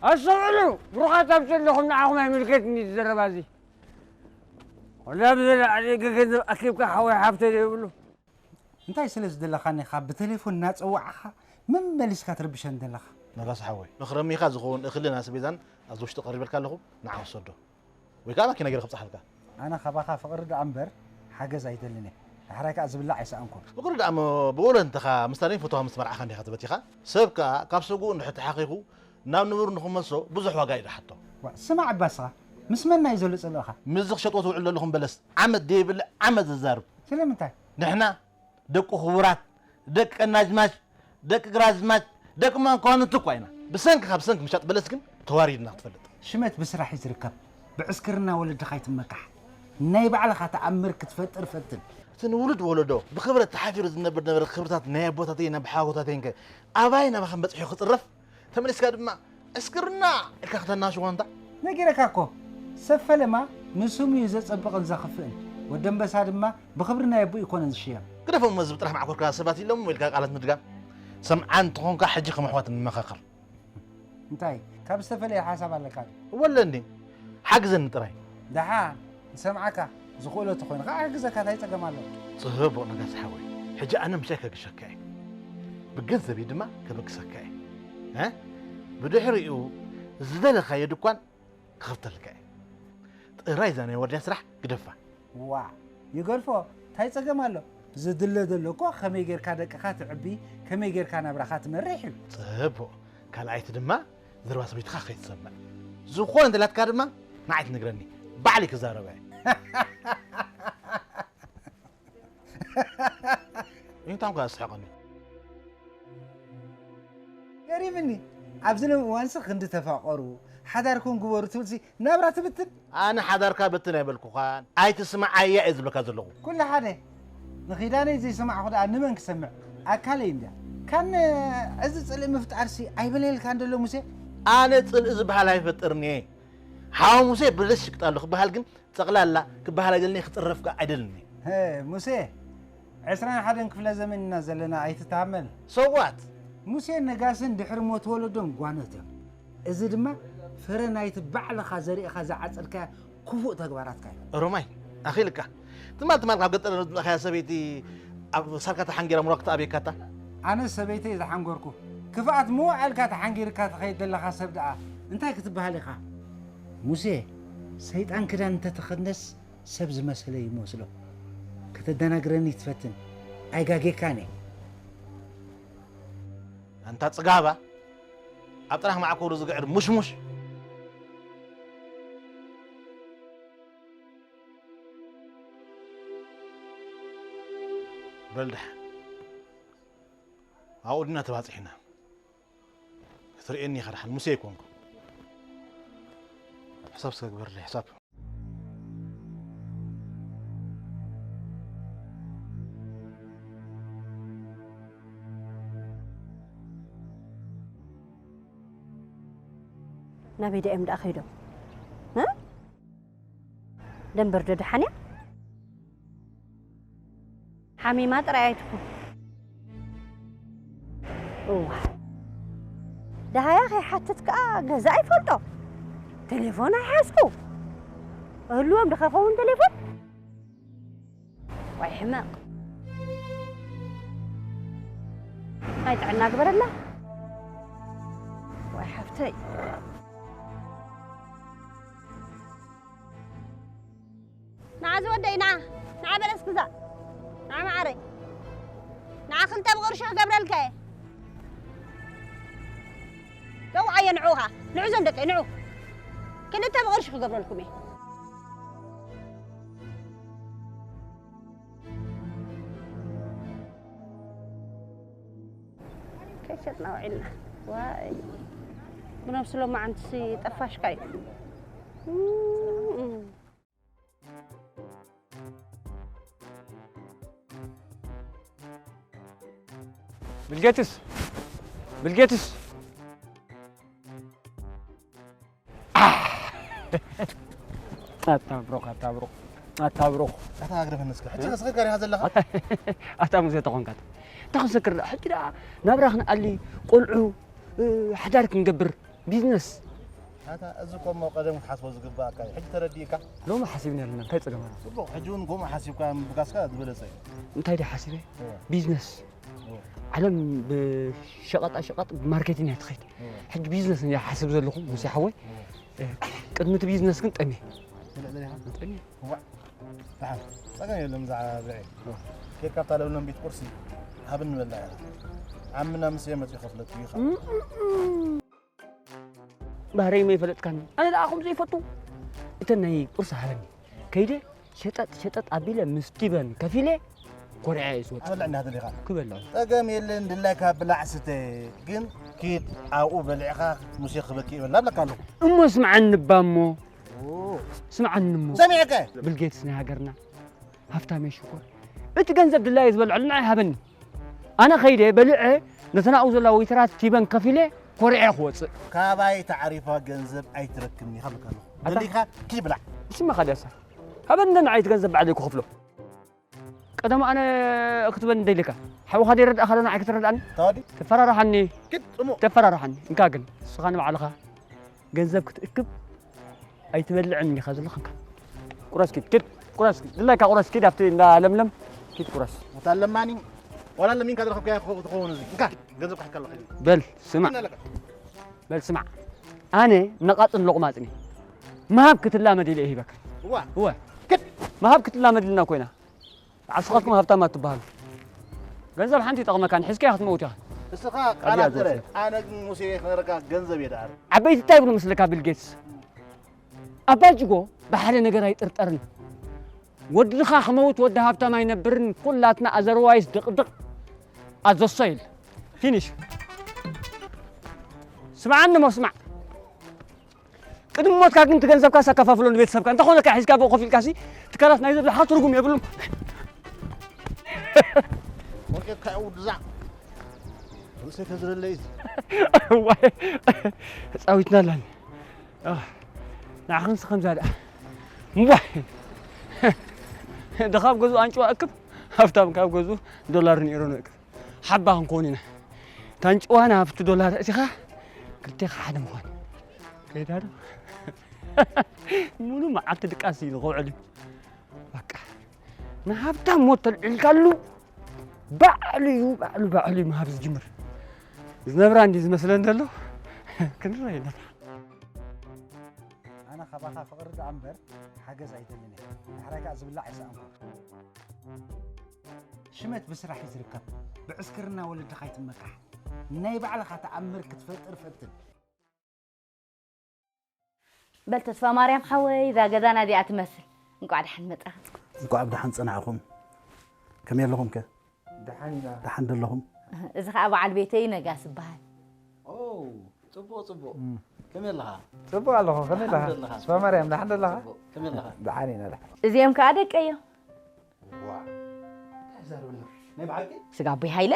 ኣስተውዕሉ፣ ብሩኻት ኣብ ዘለኹም ንዓኹም ኣይምልከትኒ እዚ ዘረባ እዚ። ወላ ብዘለዓለ ገንዘብ ኣኪብካ ሓወይ ሓፍተይ ዘይብሉ። እንታይ ስለ ዝደለኻኒ ኢኻ ብቴሌፎን እናጸዋዕኻ መመሊስካ ትርብሸኒ ዘለኻ? ነጋሲ ሓወይ፣ ንክረሚኻ ዝኸውን እኽልን ኣስቤዛን ኣብዚ ውሽጢ ቀሪበልካ ኣለኹ፣ ንዓ ውሰዶ። ወይ ከኣ ማኪና ገይረ ከብጽሓልካ። ኣነ ካባኻ ፍቕሪ ደኣ እምበር ሓገዝ ኣይደልን እየ። ዳሕራይ ከኣ ዝብላዕ ኣይሰኣንኩን። ፍቕሪ ደኣ እሞ ብወለንትኻ ምስታ ዘይፈትዋ ምስ መርዓኻ እንዲኻ ተበቲኻ። ሰብ ከኣ ካብ ሰጉኡ እንድሕር ተሓኺኹ ናብ ንቡር ንኽመልሶ ብዙሕ ዋጋ እዩ ዝሓቶ። ዋ፣ ስማዕ እባ ንስኻ፣ ምስ መን እዩ ዘሎ ጽልእኻ? ምስዚ ክሸጥዎ ትውዕሉ ዘለኹም በለስ ዓመት ደይብልዕ ዓመት ዘዛርብ። ስለምንታይ? ንሕና ደቂ ክቡራት፣ ደቂ ቀናጅማች፣ ደቂ ግራዝማች፣ ደቂ መኳንንቲ እኳ ኢና። ብሰንክኻ፣ ብሰንኪ ምሻጥ በለስ ግን ተዋሪድና ክትፈልጥ። ሽመት ብስራሕ እዩ ዝርከብ። ብዕስክርና ወለድኻ ኣይትመካሕ። ናይ ባዕልኻ ተኣምር ክትፈጥር ፈትን። እቲ ንውሉድ ወለዶ ብኽብረት ተሓፊሩ ዝነብር ነበረ ክብርታት ናይ ኣቦታተይን ናይ ሓጎታተይን ከ ኣባይ ናባኸም በጺሑ ክጽረፍ? ተመሊስካ ድማ ዕስክርና ኢልካ ከተናሽዎ እንታ? ነጊረካ እኮ። ሰብ ፈለማ ንስሙ እዩ ዘጸብቕን ዘኽፍእን። ወዲ ኣንበሳ ድማ ብኽብሪ ናይ ኣቦኡ ኣይኮነን ዝሽየም። ግደፎም፣ እዚ ብጥራሕ ማዕኮርካ ሰባት ኢሎም ኢልካ ቃላት ምድጋም። ሰምዓ እንተኾንካ ሕጂ ከም ኣሕዋት ንመኻኸር። እንታይ ካብ ዝተፈለየ ሓሳብ ኣለካ ድዩ? እወ ኣለኒ። ሓግዘኒ ጥራይ። ደሓን ንሰምዓካ። ዝኽእሎ ተኾይኑ ከዓ ክሕግዘካ እንታይ ጸገም ኣለዎ? ጽቡቕ ነጋሲ ሓወይ። ሕጂ ኣነ ምሻይ ከግሸካ እየ። ብገንዘበይ ድማ ከበግሰካ እየ። እ? ብድሕሪኡ ዝደለኻዮ ድኳን ክኸፍተልካ እየ። ጥራይ እዛ ናይ ወርድያ ስራሕ ግደፋ። ዋ ይገድፎ፣ እንታይ ጸገም ኣሎ? ዝድለ ዘሎ እኮ ከመይ ጌርካ ደቅኻ ትዕቢ፣ ከመይ ጌርካ ናብራኻ ትመርሕ እዩ። ጽቡቕ። ካልኣይቲ ድማ ዘረባ ሰበይትኻ ከይትሰምዕ። ዝኾነ እንተላትካ ድማ ንዓይ ትነግረኒ። ባዕለይ ክዛረበ እየ። እንታይ እንኳ ኣስሕቐኒ። ገሪምኒ። ኣብዚ ሎም እዋንሲ ክንዲ ተፋቐሩ፣ ሓዳርኩም ግበሩ ትብልሲ ናብራ ትብትን። ኣነ ሓዳርካ በትን ኣይበልኩኻን። ኣይትስምዓያ እየ ዝብለካ ዘለኹ። ኩሉ ሓደ። ንኺዳነይ ዘይሰማዕኹ ደኣ ንመን ክሰምዕ? ኣካለይ እንድያ። ካን እዚ ጽልኢ ምፍጣርሲ ኣይበለየልካን ደሎ ሙሴ? ኣነ ጽልኢ ዝበሃል ኣይፈጥርን እየ። ሓው ሙሴ ብለስ ይሽቅጥ ኣሎ ክበሃል ግን ጠቕላላ ክበሃል ኣይደልን እየ፣ ክጽረፍ ከኣ ኣይደልን እየ። ሄ፣ ሙሴ፣ ዕስራን ሓደን ክፍለ ዘመን ኢና ዘለና፣ ኣይትተሃመል። ሰዋት? ሙሴን ነጋስን ድሕሪ ሞት ወለዶም ጓኖት እዮም። እዚ ድማ ፍረ ናይቲ ባዕልኻ ዘሪእኻ ዝዓጸድካያ ክፉእ ተግባራትካ እዩ። ሮማይ፣ ኣኺልካ። ትማል ትማል ካብ ገጠር ዝመጻእካያ ሰበይቲ ኣብ ሳልካ ተሓንጊራ ምራቕ ክትኣብየካታ? ኣነ ሰበይተይ ዝሓንገርኩ። ክፍኣት መዋዕልካ ተሓንጊርካ ትኸይድ ዘለኻ ሰብ ደኣ እንታይ ክትበሃል ኢኻ? ሙሴ፣ ሰይጣን ክዳን እንተተኸድነስ ሰብ ዝመሰለ ይመስሎ። ከተደናግረኒ ትፈትን። ኣይጋጌካን እየ። ኣንታ ጽጋባ፣ ኣብ ጥራሕ ማዕኮሩ ዝግዕር ሙሽሙሽ። በል ደሓን። ኣብኡ ድና ተባጺሕና። ክትርእየኒ ኢኻ ደሓን፣ ሙሴ ኣይኮንኩ። ሕሳብ ስከ ግበርለይ፣ ሕሳብ። ናበይ ደኣ እዮም ደኣ ከይዶም? እ? ደንበር ዶ ደሓን እያ? ሓሚማ ጥራይ ኣይትኹን። እዋ። ደሃያ ከይሓትት ከኣ ገዛ ኣይፈልጦ። ቴሌፎን ኣይሓዝኩ። እህልዎም ዶ ከኸውን ቴሌፎን? ዋይ ሕመቕ። ናይ ጥዕና ግበረላ። ዋይ ሓፍተይ። ንዓ ዝወደይ፣ ንዓ፣ ንዓ በለስ ግዛእ። ንዓ መዓረይ። ንዓ ክልተ ብቕርሺ ክገብረልካ እየ። ዘውዓዮ ንዑ ኸዓ። ንዑ ዞም ደቀይ፣ ንዑ። ክልተ ብቕርሺ ክገብረልኩም እየ። ከይሸጥና ውዒልና። ዋይ። ብነብሲ ሎማዓንትሲ ጠፋሽካ እዩ። እም። ቢል ጌትስ! ቢል ጌትስ! ኣታ ብሩኽ፣ ኣታ ብሩኽ፣ ኣታ ብሩኽ። ኣታ ኣግረፈኒ እስከ። ሕጂ ከስኽር ጋር ኢኻ ዘለኻ? ኣታ፣ ኣታ ሙሴ ተኾንካ። እንታይ ክንሰክር ደኣ? ሕጂ ደኣ ናብራ ክንኣሊ፣ ቆልዑ፣ እ፣ ሓዳር ክንገብር፣ ቢዝነስ። ኣታ፣ እዚ እኮ እሞ ቀደም ክትሓስቦ ዝግባእካ እዩ። ሕጂ ተረዲእካ? ሎሚ ሓሲብና ኣለና፣ እንታይ ጸገም ኣሎ? ጽቡቕ፣ ሕጂ እውን ከምኡ ሓሲብካ ምብጋስካ ዝበለጸ እዩ። እንታይ ድየ ሓሲበ? እወ። ቢዝነስ። እወ። ዓለም ብሸቐጣ ሸቐጥ ብማርኬቲንግ እያ ትኸይድ። እወ። ሕጂ ቢዝነስ እየ ሓስብ ዘለኹ፣ ሙሴ ሓወይ። እወ። እ፣ ቅድሚ እቲ ቢዝነስ ግን ጠምየ። ትብልዕ ደሊኻ? ጠምየ። እዋዕ። ደሓን፣ ጸገም የለን፣ ብዛዕባ ብልዒ። እወ። ኬድ ካብታ ለምለም ቤት ቁርሲ ሃብኒ በላ እያ። ዓምና ምስ እየ መጺኡ ከፍለቱ እዩ። እም፣ እም፣ እም። ባህረይ መይፈለጥካኒ። ኣነ ደኣ ከምኡ ዘይፈቱ። እተን ናይ ቁርሲ ሃበኒ። ከይደ ሸጠጥ ሸጠጥ ኣቢለ ምስ ቲበን ከፊለ ኮርዐ እየ ዝወጽእ። ኣበልዕ እንዳ ትደኻ። ክበልዕ። ጸገም የለን፣ ድላይካ ብላዕ ስተ። ግን ኪድ ኣብኡ በሊዕኻ ሙሴ ክበኪ ይበላ ኣለካ ኣለኹ። እሞ ስምዓኒ እባ እሞ። ኦ፣ ስምዓኒ እሞ ሰሚዐከ ቢል ጌትስ ናይ ሃገርና ሃፍታም እየ ሽኮር። እቲ ገንዘብ ድላየ ዝበልዐሉ ንዓይ ሃበኒ። ኣነ ከይደ በሊዐ ነተን ኣብኡ ዘለዋ ዌይተራት ቲበን ከፊለ ኮሪዐ ክወፅእ። ካባይ ተዓሪፋ ገንዘብ ኣይትረክብን ኢኻ ብልካ ኣለኹ። ኣታ- ደሊኻ ኪድ ብላዕ። ንስምኻ ድያ ሰብ? ሃበኒ እንደ ንዓይ እቲ ገንዘብ ባዕለይ ክኸፍሎ። ቀደም ኣነ ክትበኒ ደሊካ ሓውኻ ደይረዳእኻ ዶ ንዓይ ክትረዳእኒ? ታወዲ ተፈራርሓኒ ኪድ ጽሙቕ ተፈራርሓኒ። እንካ ግን ንስኻ ንባዕልኻ ገንዘብ ክትእክብ ኣይትበልዕን ኢኻ ዘለኻ። እንካ ቁረስ ኪድ ኪድ ቁረስ ኪድ ድላይካ ቁረስ ኪድ ኣብቲ እንዳ ለምለም ኪድ ቁረስ። እታ ለማኒ ዋላ ለሚንካ ዝረኸብካያ ክኸውን ትኸውን እዚ እንካ ገንዘብ ክሕካ ኣለኹ። በል ስማዕ ኣለካ በል ስማዕ ኣነ ነቓጽን ሎቕማጽን እየ። ምሃብ ክትላመድ ኢለ እየ ሂበካ። እዋ እወ ክድ ምሃብ ክትላመድልና ኮይና ዓስኻትኩም ሃብታም ኣትበሃሉ። ገንዘብ ሓንቲ ይጠቕመካን ሒዝካያ ክትመውት ኢኻ። እስኻ ኣብያ ቃላት ዘረ ዝወስድ። ኣነ ግን ሙሴ ክነረካ ገንዘብ እየ ደኣር ዓበይቲ እንታይ ይብሉ ምስልካ ቢል ጌትስ? ኣባ ጅጎ ብሓደ ነገር ኣይጥርጠርን። ወድኻ ክመውት ወዲ ሃብታም ኣይነብርን። ኩላትና ኣዘርዋይስ ድቕድቕ ኣዘሶ ኢል ፊኒሽ። ስምዓኒ እሞ ስማዕ። ቅድሚ ሞትካ ግን ትገንዘብካ ኣካፋፍሎ ንቤተሰብካ እንተኾነ ካ ሒዝካ ብኡ ኮፍ ኢልካ ሲ ትካላት ናይ ዘብልሓ ትርጉም የብሉም። ወርቄካ ውድዛ ርእሰይ ተዝረለይ ዋይ ጻዊትና ኣላኒ። ንዓኽንስ ከምዛ ደኣ እምቧይ ድኻብ ገዝኡ ኣንጭዋ እክብ ሃብታም ካብ ገዝኡ ዶላር ነይሮ ንእክብ ሓባ ክንከውን ኢና። ታንጭዋና ኣብቲ ዶላር እቲኻ ክልቴኻ ሓደ ምዃን ከይዳ ዶ ሙሉ መዓልቲ ድቃስ እዩ ንኸውዕል እዩ። በቃ ንሃብታም ሞት ተልዒልካሉ ባዕሉ እዩ ባዕሉ ባዕሉ እዩ ምሃብ ዝጅምር። ዝነብራ እንዲ ዝመስለን ዘሎ ክንረአ ኢና። ኣነ ካባኻ ፍቕሪ ደኣ እምበር ሓገዝ ኣይደልን እየ። ዳሕራይ ከዓ ዝብላዕ ኣይሰኣንኩን። ሽመት ብስራሕ እዩ ዝርከብ። ብዕስክርና ወለድኻ ኣይትመካሕ። ናይ ባዕልኻ ተኣምር ክትፈጥር ፈትን። በል ተስፋ ማርያም ሓወይ እዛ ገዛና እዚኣ ትመስል። እንቋዕ ደሓን መጻኻ። እንኳዕ ብደሓን ጸናዕኹም። ከመይ ኣለኹም ከ? ደሓን ኢና። ደሓን ደለኹም? እዚ ከዓ በዓል ቤተይ ነጋስ ይበሃል። ኦ ጽቡቕ ጽቡቕ። ከመይ ኣለኻ? ጽቡቕ ኣለኹ። ከመይ ኣለኻ? ደሓን ደለኻ? ተስፋ ማርያም ደሓን ደለኻ? ጽቡቕ። ከመይ ኣለኻ? ደሓን ኢና ደሓን። እዚኦም ከዓ ደቀ እዮም። ዋ እንታይ ዛረብና? ናይ ብሓቂ? ስጋ ኣቦይ ሃይለ።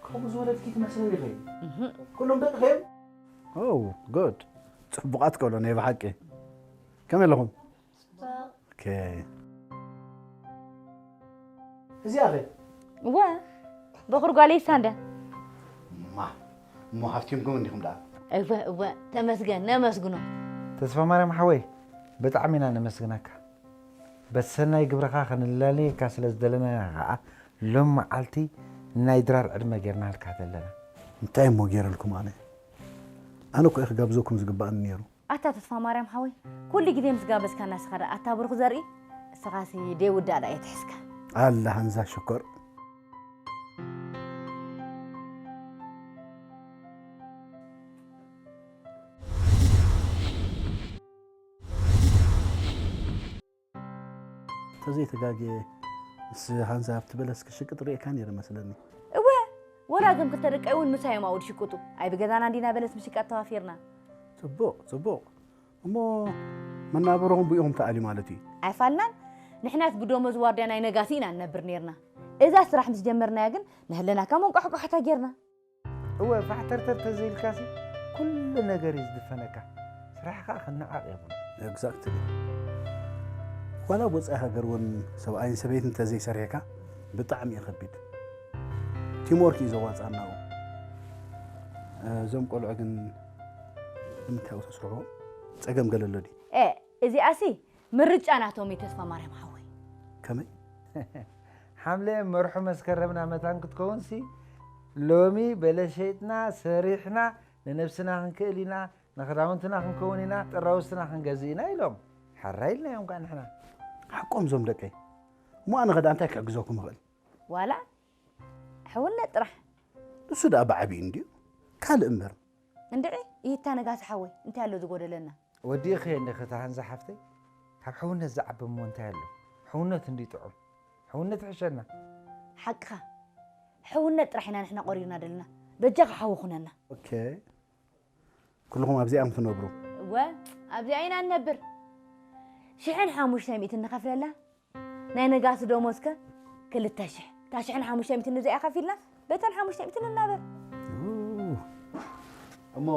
ከምኡ ዝበለትኪ ትመስለኒ ኢኺ። ኩሎም ደቂ ኸዮም? ኦ ጉድ ጽቡቓት ከሎ ናይ ብሓቂ ከመይ ኣለኹም? ኦኬ እዚኣ ኸ? እወ በኹር ጓለይ ሳንዳ። ማ እሞ ሃፍቲምኩም እንዲኹም ደኣ እወ እወ ተመስገን ነመስግኖ። ተስፋ ማርያም ሓወይ ብጣዕሚ ኢና ነመስግነካ። በቲ ሰናይ ግብርኻ ክንላለየካ ስለ ዝደለና ኢና ኸዓ ሎም መዓልቲ ናይ ድራር ዕድመ ጌርናልካ ዘለና። እንታይ እሞ ገይረልኩም ኣነ ኣነ እኮ እየ ክጋብዘኩም ዝግባእኒ ነይሩ። ኣታ ተስፋ ማርያም ሓወይ ኩሉ ግዜ ምስ ጋበዝካና ንስኻ ደኣ ኣታ ብሩኽ ዘርኢ እስኻሲ ደይ ውዳእ ደኣ የትሕዝካ። ኣላ ሃንዛ ሽኮር ተዘይተጋግየ ምስ ሃንዛ ኣብቲ በለስ ክሽቅጥ ርእካ ነይረ መስለኒ። እወ ወላ እዞም ክልተ ደቀይ እውን ምሳዮም ኣብኡ ድሽቅጡ ኣይ ብገዛና እንዲና በለስ ምሽቃጥ ተዋፊርና። ጽቡቕ ጽቡቕ እሞ መናብሮኹም ብኢኹም ተኣልዩ ማለት እዩ። ኣይፋልናን ንሕናስ ብደሞዝ ዋርድያ ናይ ነጋሲ ኢና ንነብር ነርና። እዛ ስራሕ ምስ ጀመርናያ ግን ንህለናካ መንቋሕቋሕታ ጌርና። እወ ፋሕተርተር ተዘይልካሲ ኩሉ ነገር እዩ ዝድፈነካ። ስራሕ ከዓ ክነዓቕ የብሉ። ኤግዛክትሊ ዋላ ወፃኢ ሃገር እውን ሰብኣይን ሰበይትን እንተዘይሰሪሕካ ብጣዕሚ እዩ ከቢድ። ቲምወርክ እዩ ዘዋፅኣና እውን። እዞም ቆልዑ ግን ንምንታይ ተስርሑ? ፀገም ገለ ኣሎ ድዩ? ኤ እዚኣሲ ምርጫ ናቶም እዩ ተስፋ ማርያም ሓወይ። ከመይ? ሓምለ መርሑ መስከረምና መታን ክትከውንሲ ሎሚ በለስ ሸይጥና ሰሪሕና ንነብስና ክንክእል ኢና ንክዳውንትና ክንከውን ኢና ጥራውስትና ክንገዝእ ኢና ኢሎም ሓራ ኢልና እዮም ከዓ ንሕና ሓቆም እዞም ደቀይ። እሞ ኣነ ኸዳ እንታይ ክሕግዘኩም እኽእል? ዋላ ሕውነት ጥራሕ። ንሱ ደኣ ብዓብዩ እንድዩ ካልእ እምበር። እንድዒ ይታ ነጋሲ ሓወይ እንታይ ኣሎ ዝጎደለና? ወዲእኽዮ እንዲኺ እታ ሃንዛ ሓፍተይ። ካብ ሕውነት ዝዓቢ እሞ እንታይ ኣሎ? ሕውነት እንድዩ ጥዑም። ሕውነት ይሕሸና። ሓቅኻ። ሕውነት ጥራሕ ኢና ንሕና ቆሪርና ደለና። በጃኻ ሓዊ ኩነና። ኦኬ ኩልኹም ኣብዚኣ ክትነብሩ። ወ ኣብዚኣ ኢና ንነብር። ሽሕን ሓሙሽተ ሚእትን ንኸፍለላ፣ ናይ ነጋሲ ደሞዝከ ክልተ ሽሕ። እታ ሽሕን ሓሙሽተ ሚእትን እዚኣ ከፊልና፣ በተን ሓሙሽተ ሚእትን ንናበር። እሞ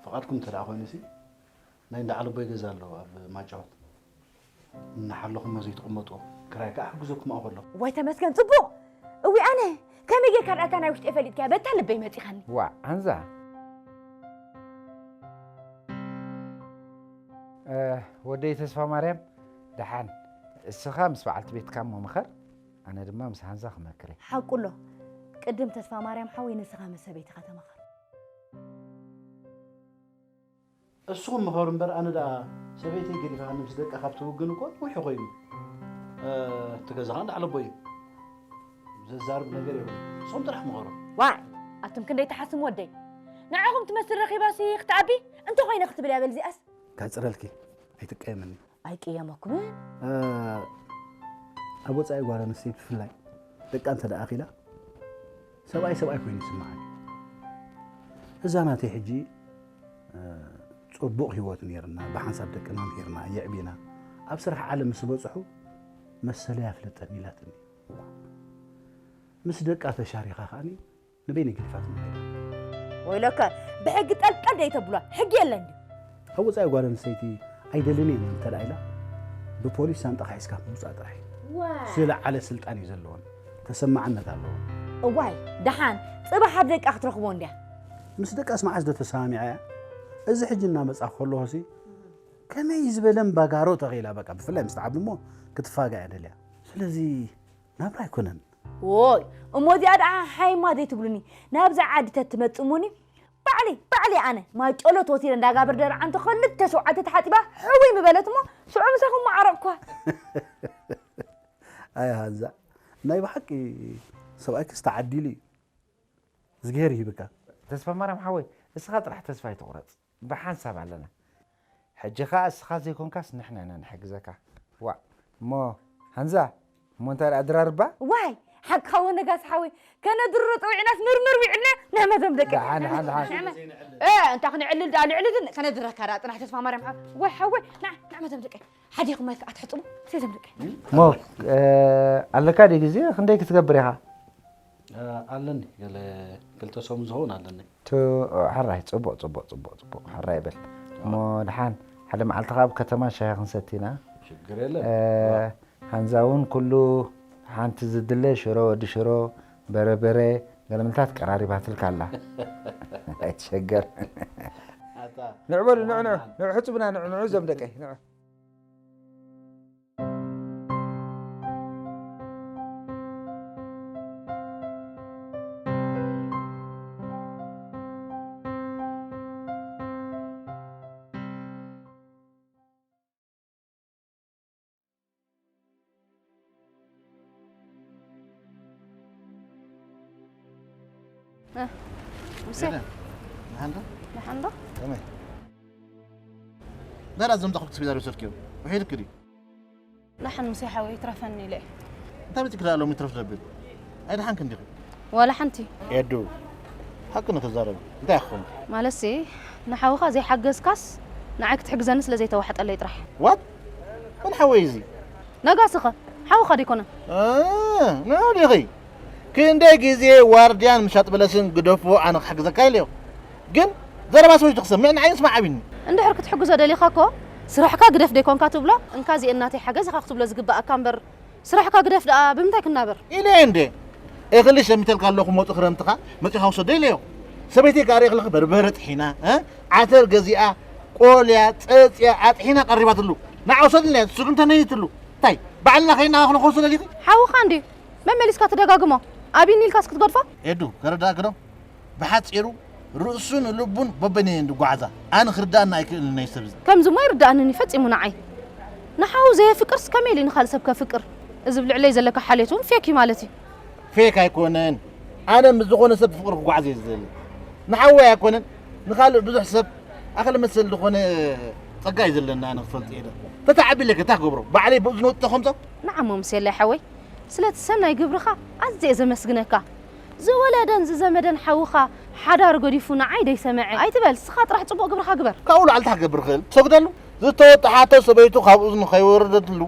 ፍቓድኩም እንተ ደኣ ኮይኑሲ፣ ናይ እንዳ ዓለቦይ ገዛ ኣሎ ኣብ ማጫወት። እናሓለኹም ዘይትቕመጡ፣ ክራይ ከኣ ሕግዘኩም ኣብኡ ከለኹ። ዋይ ተመስገን፣ ጽቡቕ። እዊ ኣነ፣ ከመይ ጌርካ ደኣ እታ ናይ ውሽጠይ ፈሊጥካያ? በታ ልበይ መጺኻኒ። ዋ፣ ኣንዛ። እ፣ ወደይ ተስፋ ማርያም፣ ደሓን። እስኻ ምስ በዓልቲ ቤትካ እሞ ምኸር፣ ኣነ ድማ ምስ ሃንዛ ክመክር እየ። ሓቁ ኣሎ። ቅድም ተስፋ ማርያም ሓወይ ንስኻ ምስ ሰበይትኻ ተማኸር። እስኹም ምኸሩ እምበር፣ ኣነ ደኣ ሰበይተይ ገዲፋ ኣነ ምስ ደቀ ካብ ትውግን እኮ ነዊሑ ኮይኑ። እ፣ እቲ ገዛ ኸኣ እንዳ ዓለቦይ እዩ። ዘዛርብ ነገር የብሉን። ንስኹም ጥራሕ ምኸሩ። ዋይ፣ ኣቱም ክንደይ ትሓስሙ ወደይ። ንዓኹም ትመስል ረኺባሲ ክትዓቢ፣ እንተ ኾይነ ክትብል እያ በል እዚኣስ። ካጽረልኪ፣ ኣይትቀየምኒ። ኣይቅየመኩምን። እ፣ ኣብ ወጻኢ ጓል ኣንስተይቲ ብፍላይ ደቃ እንተ ደኣ ኣኺላ፣ ሰብኣይ ሰብኣይ ኮይኑ ይስምዓኒ። እዛ ናተይ ሕጂ፣ እ፣ ጽቡቕ ህይወት ነይርና፣ ብሓንሳብ ደቅና ምሂርና፣ የዕቢና፣ ኣብ ስራሕ ዓለም ምስ በጽሑ መሰለይ ኣፍልጠኒ ኢላትኒ። ምስ ደቃ ተሻሪኻ ከኣኒ ንበይነይ ገዲፋትኒ ከይዳ። ወይለከ፣ ብሕጊ ጠልጠል ደይተብሏ፣ ሕጊ የለን ድዩ? ኣብ ወጻኢ ጓል ኣንስተይቲ ኣይደልን እየ እንተ ደኣ ኢላ፣ ብፖሊስ ሳንጣኻ ሒዝካ ምውጻእ ጥራሕ እዩ። ዋይ። ዝለዓለ ስልጣን እዩ ዘለወን፣ ተሰማዕነት ኣለወን። እዋይ፣ ደሓን፣ ጽባሕ ኣብ ደቃ ክትረኽቦ እንድያ። ምስ ደቃስ መዓስ ዶ ተሰማሚዐ እያ? እዚ ሕጂ እናመጻ ከለኹሲ፣ ከመይ ዝበለ እምባጋሮ ተኺላ፣ በቃ፣ ብፍላይ ምስ ተዓቢ እሞ ክትፋጋ እያ ደልያ። ስለዚ ናብራ ኣይኮነን። ዎይ፣ እሞ እዚኣ ደኣ ሓይማ ዘይትብሉኒ፣ ናብዛ ዓዲ ተትመጽእ እሞኒ፣ ባዕለይ፣ ባዕለይ ኣነ፣ ማይ ጨሎት ወሲደ እንዳጋብር ደርዓ እንተ ክልተ ሸውዓተ ተሓጺባ፣ ሕውይ ምበለት እሞ፣ ሽዑ ምሳኹም ምዓረቕኳ። ኣይ ሃንዛ፣ ናይ ብሓቂ ሰብኣይክስ ተዓዲሉ እዩ። እዝግሄር ይሂብካ። ተስፋ ማርያም ሓወይ፣ እስኻ ጥራሕ ተስፋ ኣይትቑረጽ። ብሓንሳብ ኣለና። ሕጂ ኸኣ እስኻ ዘይኮንካስ ንሕና ኢና ንሕግዘካ። ዋእ፣ እሞ ሃንዛ፣ እሞ እንታይ ደኣ ድራርባ? ዋይ፣ ሓቅኻ ወ ነጋሲ ሓወይ፣ ከነድርሮ ጸዊዕናስ ምርምር ዊዕልና ንሕመቶም ደቂ። ደሓን፣ ደሓን፣ ደሓን። ንሕመ-፣ እ፣ እንታ ክንዕልል ደኣ ንዕልል ከነድረካ ደኣ ጽናሕ ተስፋ ማርያም ሓ-፣ ዋይ ሓወይ፣ ንዓ፣ ንሕመቶም ደቂ። ሓዲኹም ማይ ከኣ ትሕጽቡ፣ ሴቶም ደቂ። እሞ፣ እ፣ ኣለካ ድዩ ግዜ? ክንደይ ክትገብር ኢኻ? እ፣ ኣለኒ፣ ገለ ክልተ ሰሙን ዝኸውን ኣለኒ። ቱ-፣ ሕራይ፣ ጽቡቕ፣ ጽቡቕ፣ ጽቡቕ፣ ጽቡቕ። ሕራይ በል። እሞ ደሓን፣ ሓደ መዓልቲ ኸኣ ኣብ ከተማ ሻሂ ክንሰቲ ኢና። ሽግር የለን። እ፣ ሃንዛ እውን ኩሉ ሓንቲ ዝድለ ሽሮ፣ ወዲ ሽሮ፣ በረበረ፣ ገለመልታት ቀራሪባትልካ ኣላ። ኣይትሸገር። ኣታ፣ ንዑ በሉ፣ ንዑ፣ ንዑ፣ ንዑ፣ ሕጹብና፣ ንዑ፣ ንዑ፣ እዞም ደቀይ፣ ንዑ። እ፣ ሙሴ። ደሓን ዶ? ደሓን ዶ? ከመይ? ደራ፣ እዞም ተኽልቲ ስፒዛ ዝወሰድክዮም፣ ውሒድክ ድዩ? ደሓን ሙሴ ሓወይ፣ ይትረፈኒ ኢለ እየ። እንታይ መጺእኪ ደኣ ሎሚ ትረፍ ዘብል? ኣይደሓንክን ዲኺ? ዋላ ሓንቲ። ኤዱ፣ ሓቂ ንኽዛረብ፣ እንታይ ክኾን? ማለትሲ፣ ንሓውኻ ዘይሓገዝካስ፣ ንዓይ ክትሕግዘኒ ስለ ዘይተዋሕጠለይ ጥራሕ። ዋት? መን ሓወይ እዚ? ነጋሲ ኸ? ሓውኻ ዶ ኣይኮነን? እ፣ ንዑ ዲኺ? ክንደይ ግዜ ዋርድያን ምሻጥ በለስን ግደፍዎ፣ ኣነ ክሕግዘካ ኢለዮ። ግን ዘረባ ሰበይቱ ክሰምዕ ንዓይ ምስማዓቢኒ። እንድሕር ክትሕግዞ ደሊኻ እኮ፣ ስራሕካ ግደፍ ደይኮንካ ትብሎ፣ እንካ እዚ እናተይ ሓገዝ ኢኻ ክትብሎ ዝግብኣካ እምበር፣ ስራሕካ ግደፍ ደኣ ብምንታይ ክናበር? ኢለ እንዴ? እኽሊ ሸሚተልካ ኣለኹ፣ መውጽእ ክረምትኻ መጺኻ ውሰዶ ኢለዮ። ሰበይተይ ጋሪ እኽሊ በርበረ ጥሒና፣ እ? ዓተር ገዚኣ፣ ቆልያ፣ ጸጽያ፣ ኣጥሒና ቀሪባትሉ። ንዓ ውሰድልና፣ ስጉምቲ ነይትሉ። እንታይ? ባዕልና ኸይና ኸንኸውሶ ደሊኺ? ሓውኻ እንድዩ። መመሊስካ ትደጋግሞ። ኣቢኒ ኢልካስ ክትገድፎ? ኤዱ፣ ከረዳእኪ ዶ? ብሓጺሩ፣ ርእሱን ልቡን በበይነየን ዝጓዓዛ። ኣነ ክርዳእኒ ኣይክእልን ናይ ሰብ እዚ። ከምዚ እሞ ኣይርዳእንን እዩ ፈጺሙ ንዓይ። ንሓዉ ዘየፍቅርስ ከመይ ኢሉ ንኻልእ ሰብ ከፍቅር? እዚ ኣብ ልዕለይ ዘለካ ሓልዮት እውን ፌክ እዩ ማለት እዩ። ፌክ ኣይኮነን። ኣነ ምስ ዝኾነ ሰብ ብፍቕሪ ክጓዓዝ እየ ዝደሊ። ንሓወይ ኣይኮነን፣ ንኻልእ ብዙሕ ሰብ ኣኽሊ መሰል ዝኾነ ጸጋ እዩ ዘለና፣ ኣነ ክፈልጥ እየ። ተተዓቢለካ እንታይ ክገብሮ? ባዕለይ ብእዝኑ ወጥተ ከምዞ? ንዓሞ ምስ የለይ ሓወይ፣ ስለቲ ሰናይ ግብርኻ ኣዝየ ዘመስግነካ። ዝወለደን ዝዘመደን ሓውኻ ሓዳር ገዲፉ ንዓይ ደይሰምዐ ኣይትበል። ስኻ ጥራሕ ጽቡቕ ግብርኻ ግበር። ካብኡ ላዕሊ እንታይ ክገብር ክእል? ትሰግደሉ? ዝተወጥሓቶ ሰበይቱ ካብ እዝኑ ከይወረደትሉ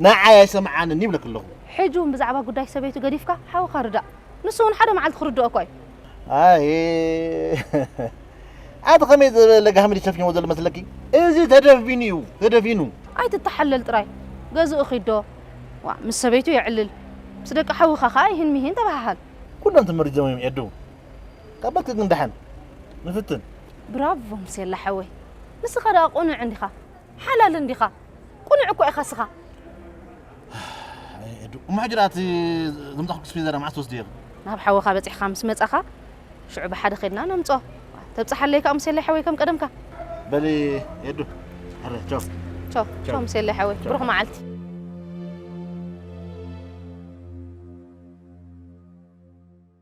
ንዓይ ኣይሰምዓንን ይብለክ ኣለኹ። ሕጂ እውን ብዛዕባ ጉዳይ ሰበይቱ ገዲፍካ ሓውኻ ርዳእ። ንሱ እውን ሓደ መዓልቲ ክርድኦ እኮ እዩ። ኣይ፣ ኣቲ ከመይ ዝበለ ጋህሚ ሸፊንዎ ዘሎ መስለኪ? እዚ ተደፊኑ እዩ፣ ተደፊኑ። ኣይትተሓለል ጥራይ። ገዝኡ ኺዶ? ዋ፣ ምስ ሰበይቱ የዕልል። ምስ ደቂ ሓውኻ ኸኣ ይህን ሚህን ተበሃሃል። ኩሎም ተመሪዞም እዮም የዱ። ካብ በትኪ ግን ደሓን ንፍትን። ብራቮ ሙሴላ ሓወይ። ንስኻ ደኣ ቅኑዕ እንዲኻ። ሓላል እንዲኻ። ቅኑዕ እኮ ኢኻ ስኻ። ኣይ፣ ኤዱ፣ እሞ ሕጂ ደኣ እቲ ዘምጻኹልኪ ስፒዘራ መዓስ ትወስድዮ? ናብ ሓውኻ በጺሕካ ምስ መጻኻ፣ ሽዑ ብሓደ ኸድና ነምጾ። ተብጽሓለይ ከኣ ሙሴላ ሓወይ ከም ቀደምካ። በሊ ኤዱ፣ ሕረ፣ ቻው። ቻው፣ ቻው። ቻው ሙሴላ ሓወይ። ቻው። ብሩኽ መዓልቲ።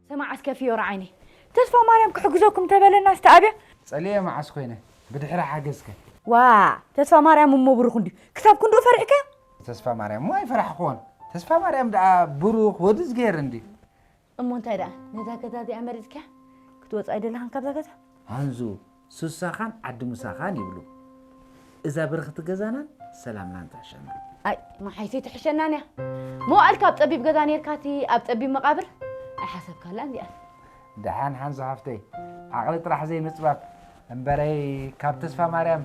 ስማዕ እስከ ፊዮራ ዓይነይ፣ ተስፋ ማርያም ክሕግዘኩም ተበለና ዝተኣብያ። ጸሊኤ መዓስ ኮይነ ብድሕሪ ሓገዝከ። ዋ፣ ተስፋ ማርያም እሞ ብሩኽ እንድዩ። ክሳብ ክንድኡ ፈሪሕካዮ? ተስፋ ማርያም እሞ ኣይፈራሕክዎን። ተስፋ ማርያም ደኣ ብሩኽ ወዲ ዝገይር እንድዩ። እሞ እንታይ ደኣ ነዛ ገዛ እዚኣ መሪጽካ ክትወጽእ ኣይደለኻን ካብዛ ገዛ? ሃንዙ፣ ሱሳኻን ዓዲ ሙሳኻን ይብሉ። እዛ ብርኽቲ ገዛናን ሰላምናን ትሕሸና። ኣይ፣ መሓይሲ ትሕሸናን እያ። መዋእልካ ኣብ ጸቢብ ገዛ ኔርካሲ ኣብ ጸቢብ መቓብር ኣይሓሰብካላን እዚኣስ። ደሓን ሓንሱ ሓፍተይ፣ ዓቕሊ ጥራሕ ዘይምጽባብ እምበረይ ካብ ተስፋ ማርያም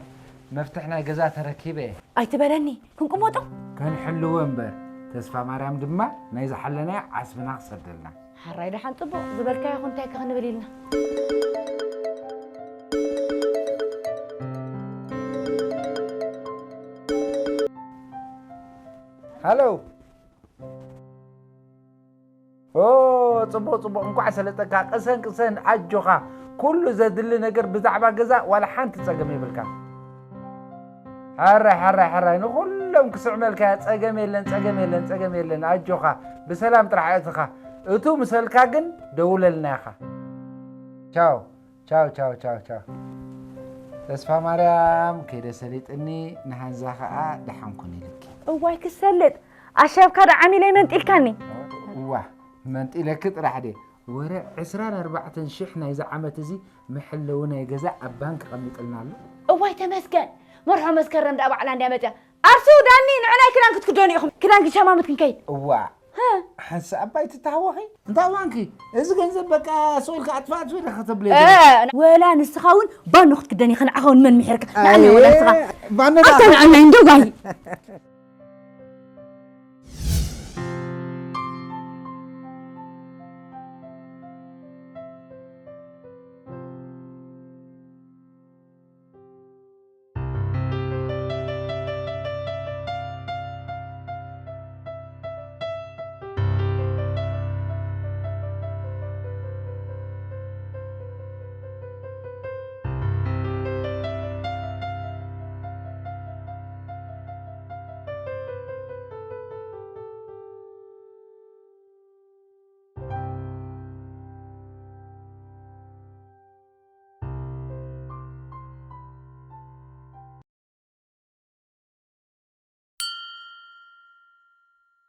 መፍትሕ ናይ ገዛ ተረኪበ እየ። ኣይትበለኒ፣ ክንቅመጦ? ከንሕልዎ እምበር፣ ተስፋ ማርያም ድማ ናይ ዝሓለናዮ ዓስብና ክሰደልና። ሓራይ ደሓን ጽቡቕ ዝበልካዮ ኹን እንታይ ከ ክንብል ኢልና። ሃሎ። ኦ፣ ጽቡቕ፣ ጽቡቕ። እንኳዕ ሰለጠካ። ቅሰን፣ ቅሰን፣ ኣጆኻ። ኩሉ ዘድሊ ነገር ብዛዕባ ገዛ ዋላ ሓንቲ ጸገም የብልካ። ሕራይ፣ ሕራይ፣ ሕራይ። ንኹሎም ክስዕመልካ እያ። ጸገም የለን፣ ጸገም የለን፣ ጸገም የለን። ኣጆኻ። ብሰላም ጥራሕ ኣእትኻ። እቱ ምሰልካ ግን ደውለልና ኢኻ። ቻው፣ ቻው፣ ቻው፣ ቻው፣ ቻው። ተስፋ ማርያም፣ ከይደ ሰሊጥኒ፣ ንሃንዛ ኸኣ ደሓን ኩን ኢልኪ። እዋይ ክሰልጥ፣ ኣሻብካ ዶ ዓሚለይ መንጢልካኒ? እዋ፣ መንጢለኪ ጥራሕ ድየ? ወረ ዕስራን ኣርባዕተን ሽሕ ናይዚ ዓመት እዚ መሐለዊ ናይ ገዛ ኣብ ባንክ ቀሚጥልና ኣሎ። እዋይ ተመስገን፣ መርሖ መስከረም ደኣ ባዕላ እንድያ መጽያ። ኣርሱ ዳኒ፣ ንዕናይ ክዳን ክትክደኑ ኢኹም። ክዳን ክሸማምት ክንከይድ። እዋ፣ ሃ። ሓንሳእ እባ ኣይትተሃወኺ። እንታይ ዋንኪ? እዚ ገንዘብ በቃ ስቕ ኢልካ ኣጥፋእ ኣጥፍእ ኢኻ ተብለይ እ፣ ዘለኺ። ወላ ንስኻ እውን ባኖ ክትክደን ኢኻ፣ ንዓኻ እውን መን ምሒርካ? ንዓና ኣየ፣ ወላ ንስኻ። ባኖ ኣታ ደኣ ንዓና እንዶ ጋይ።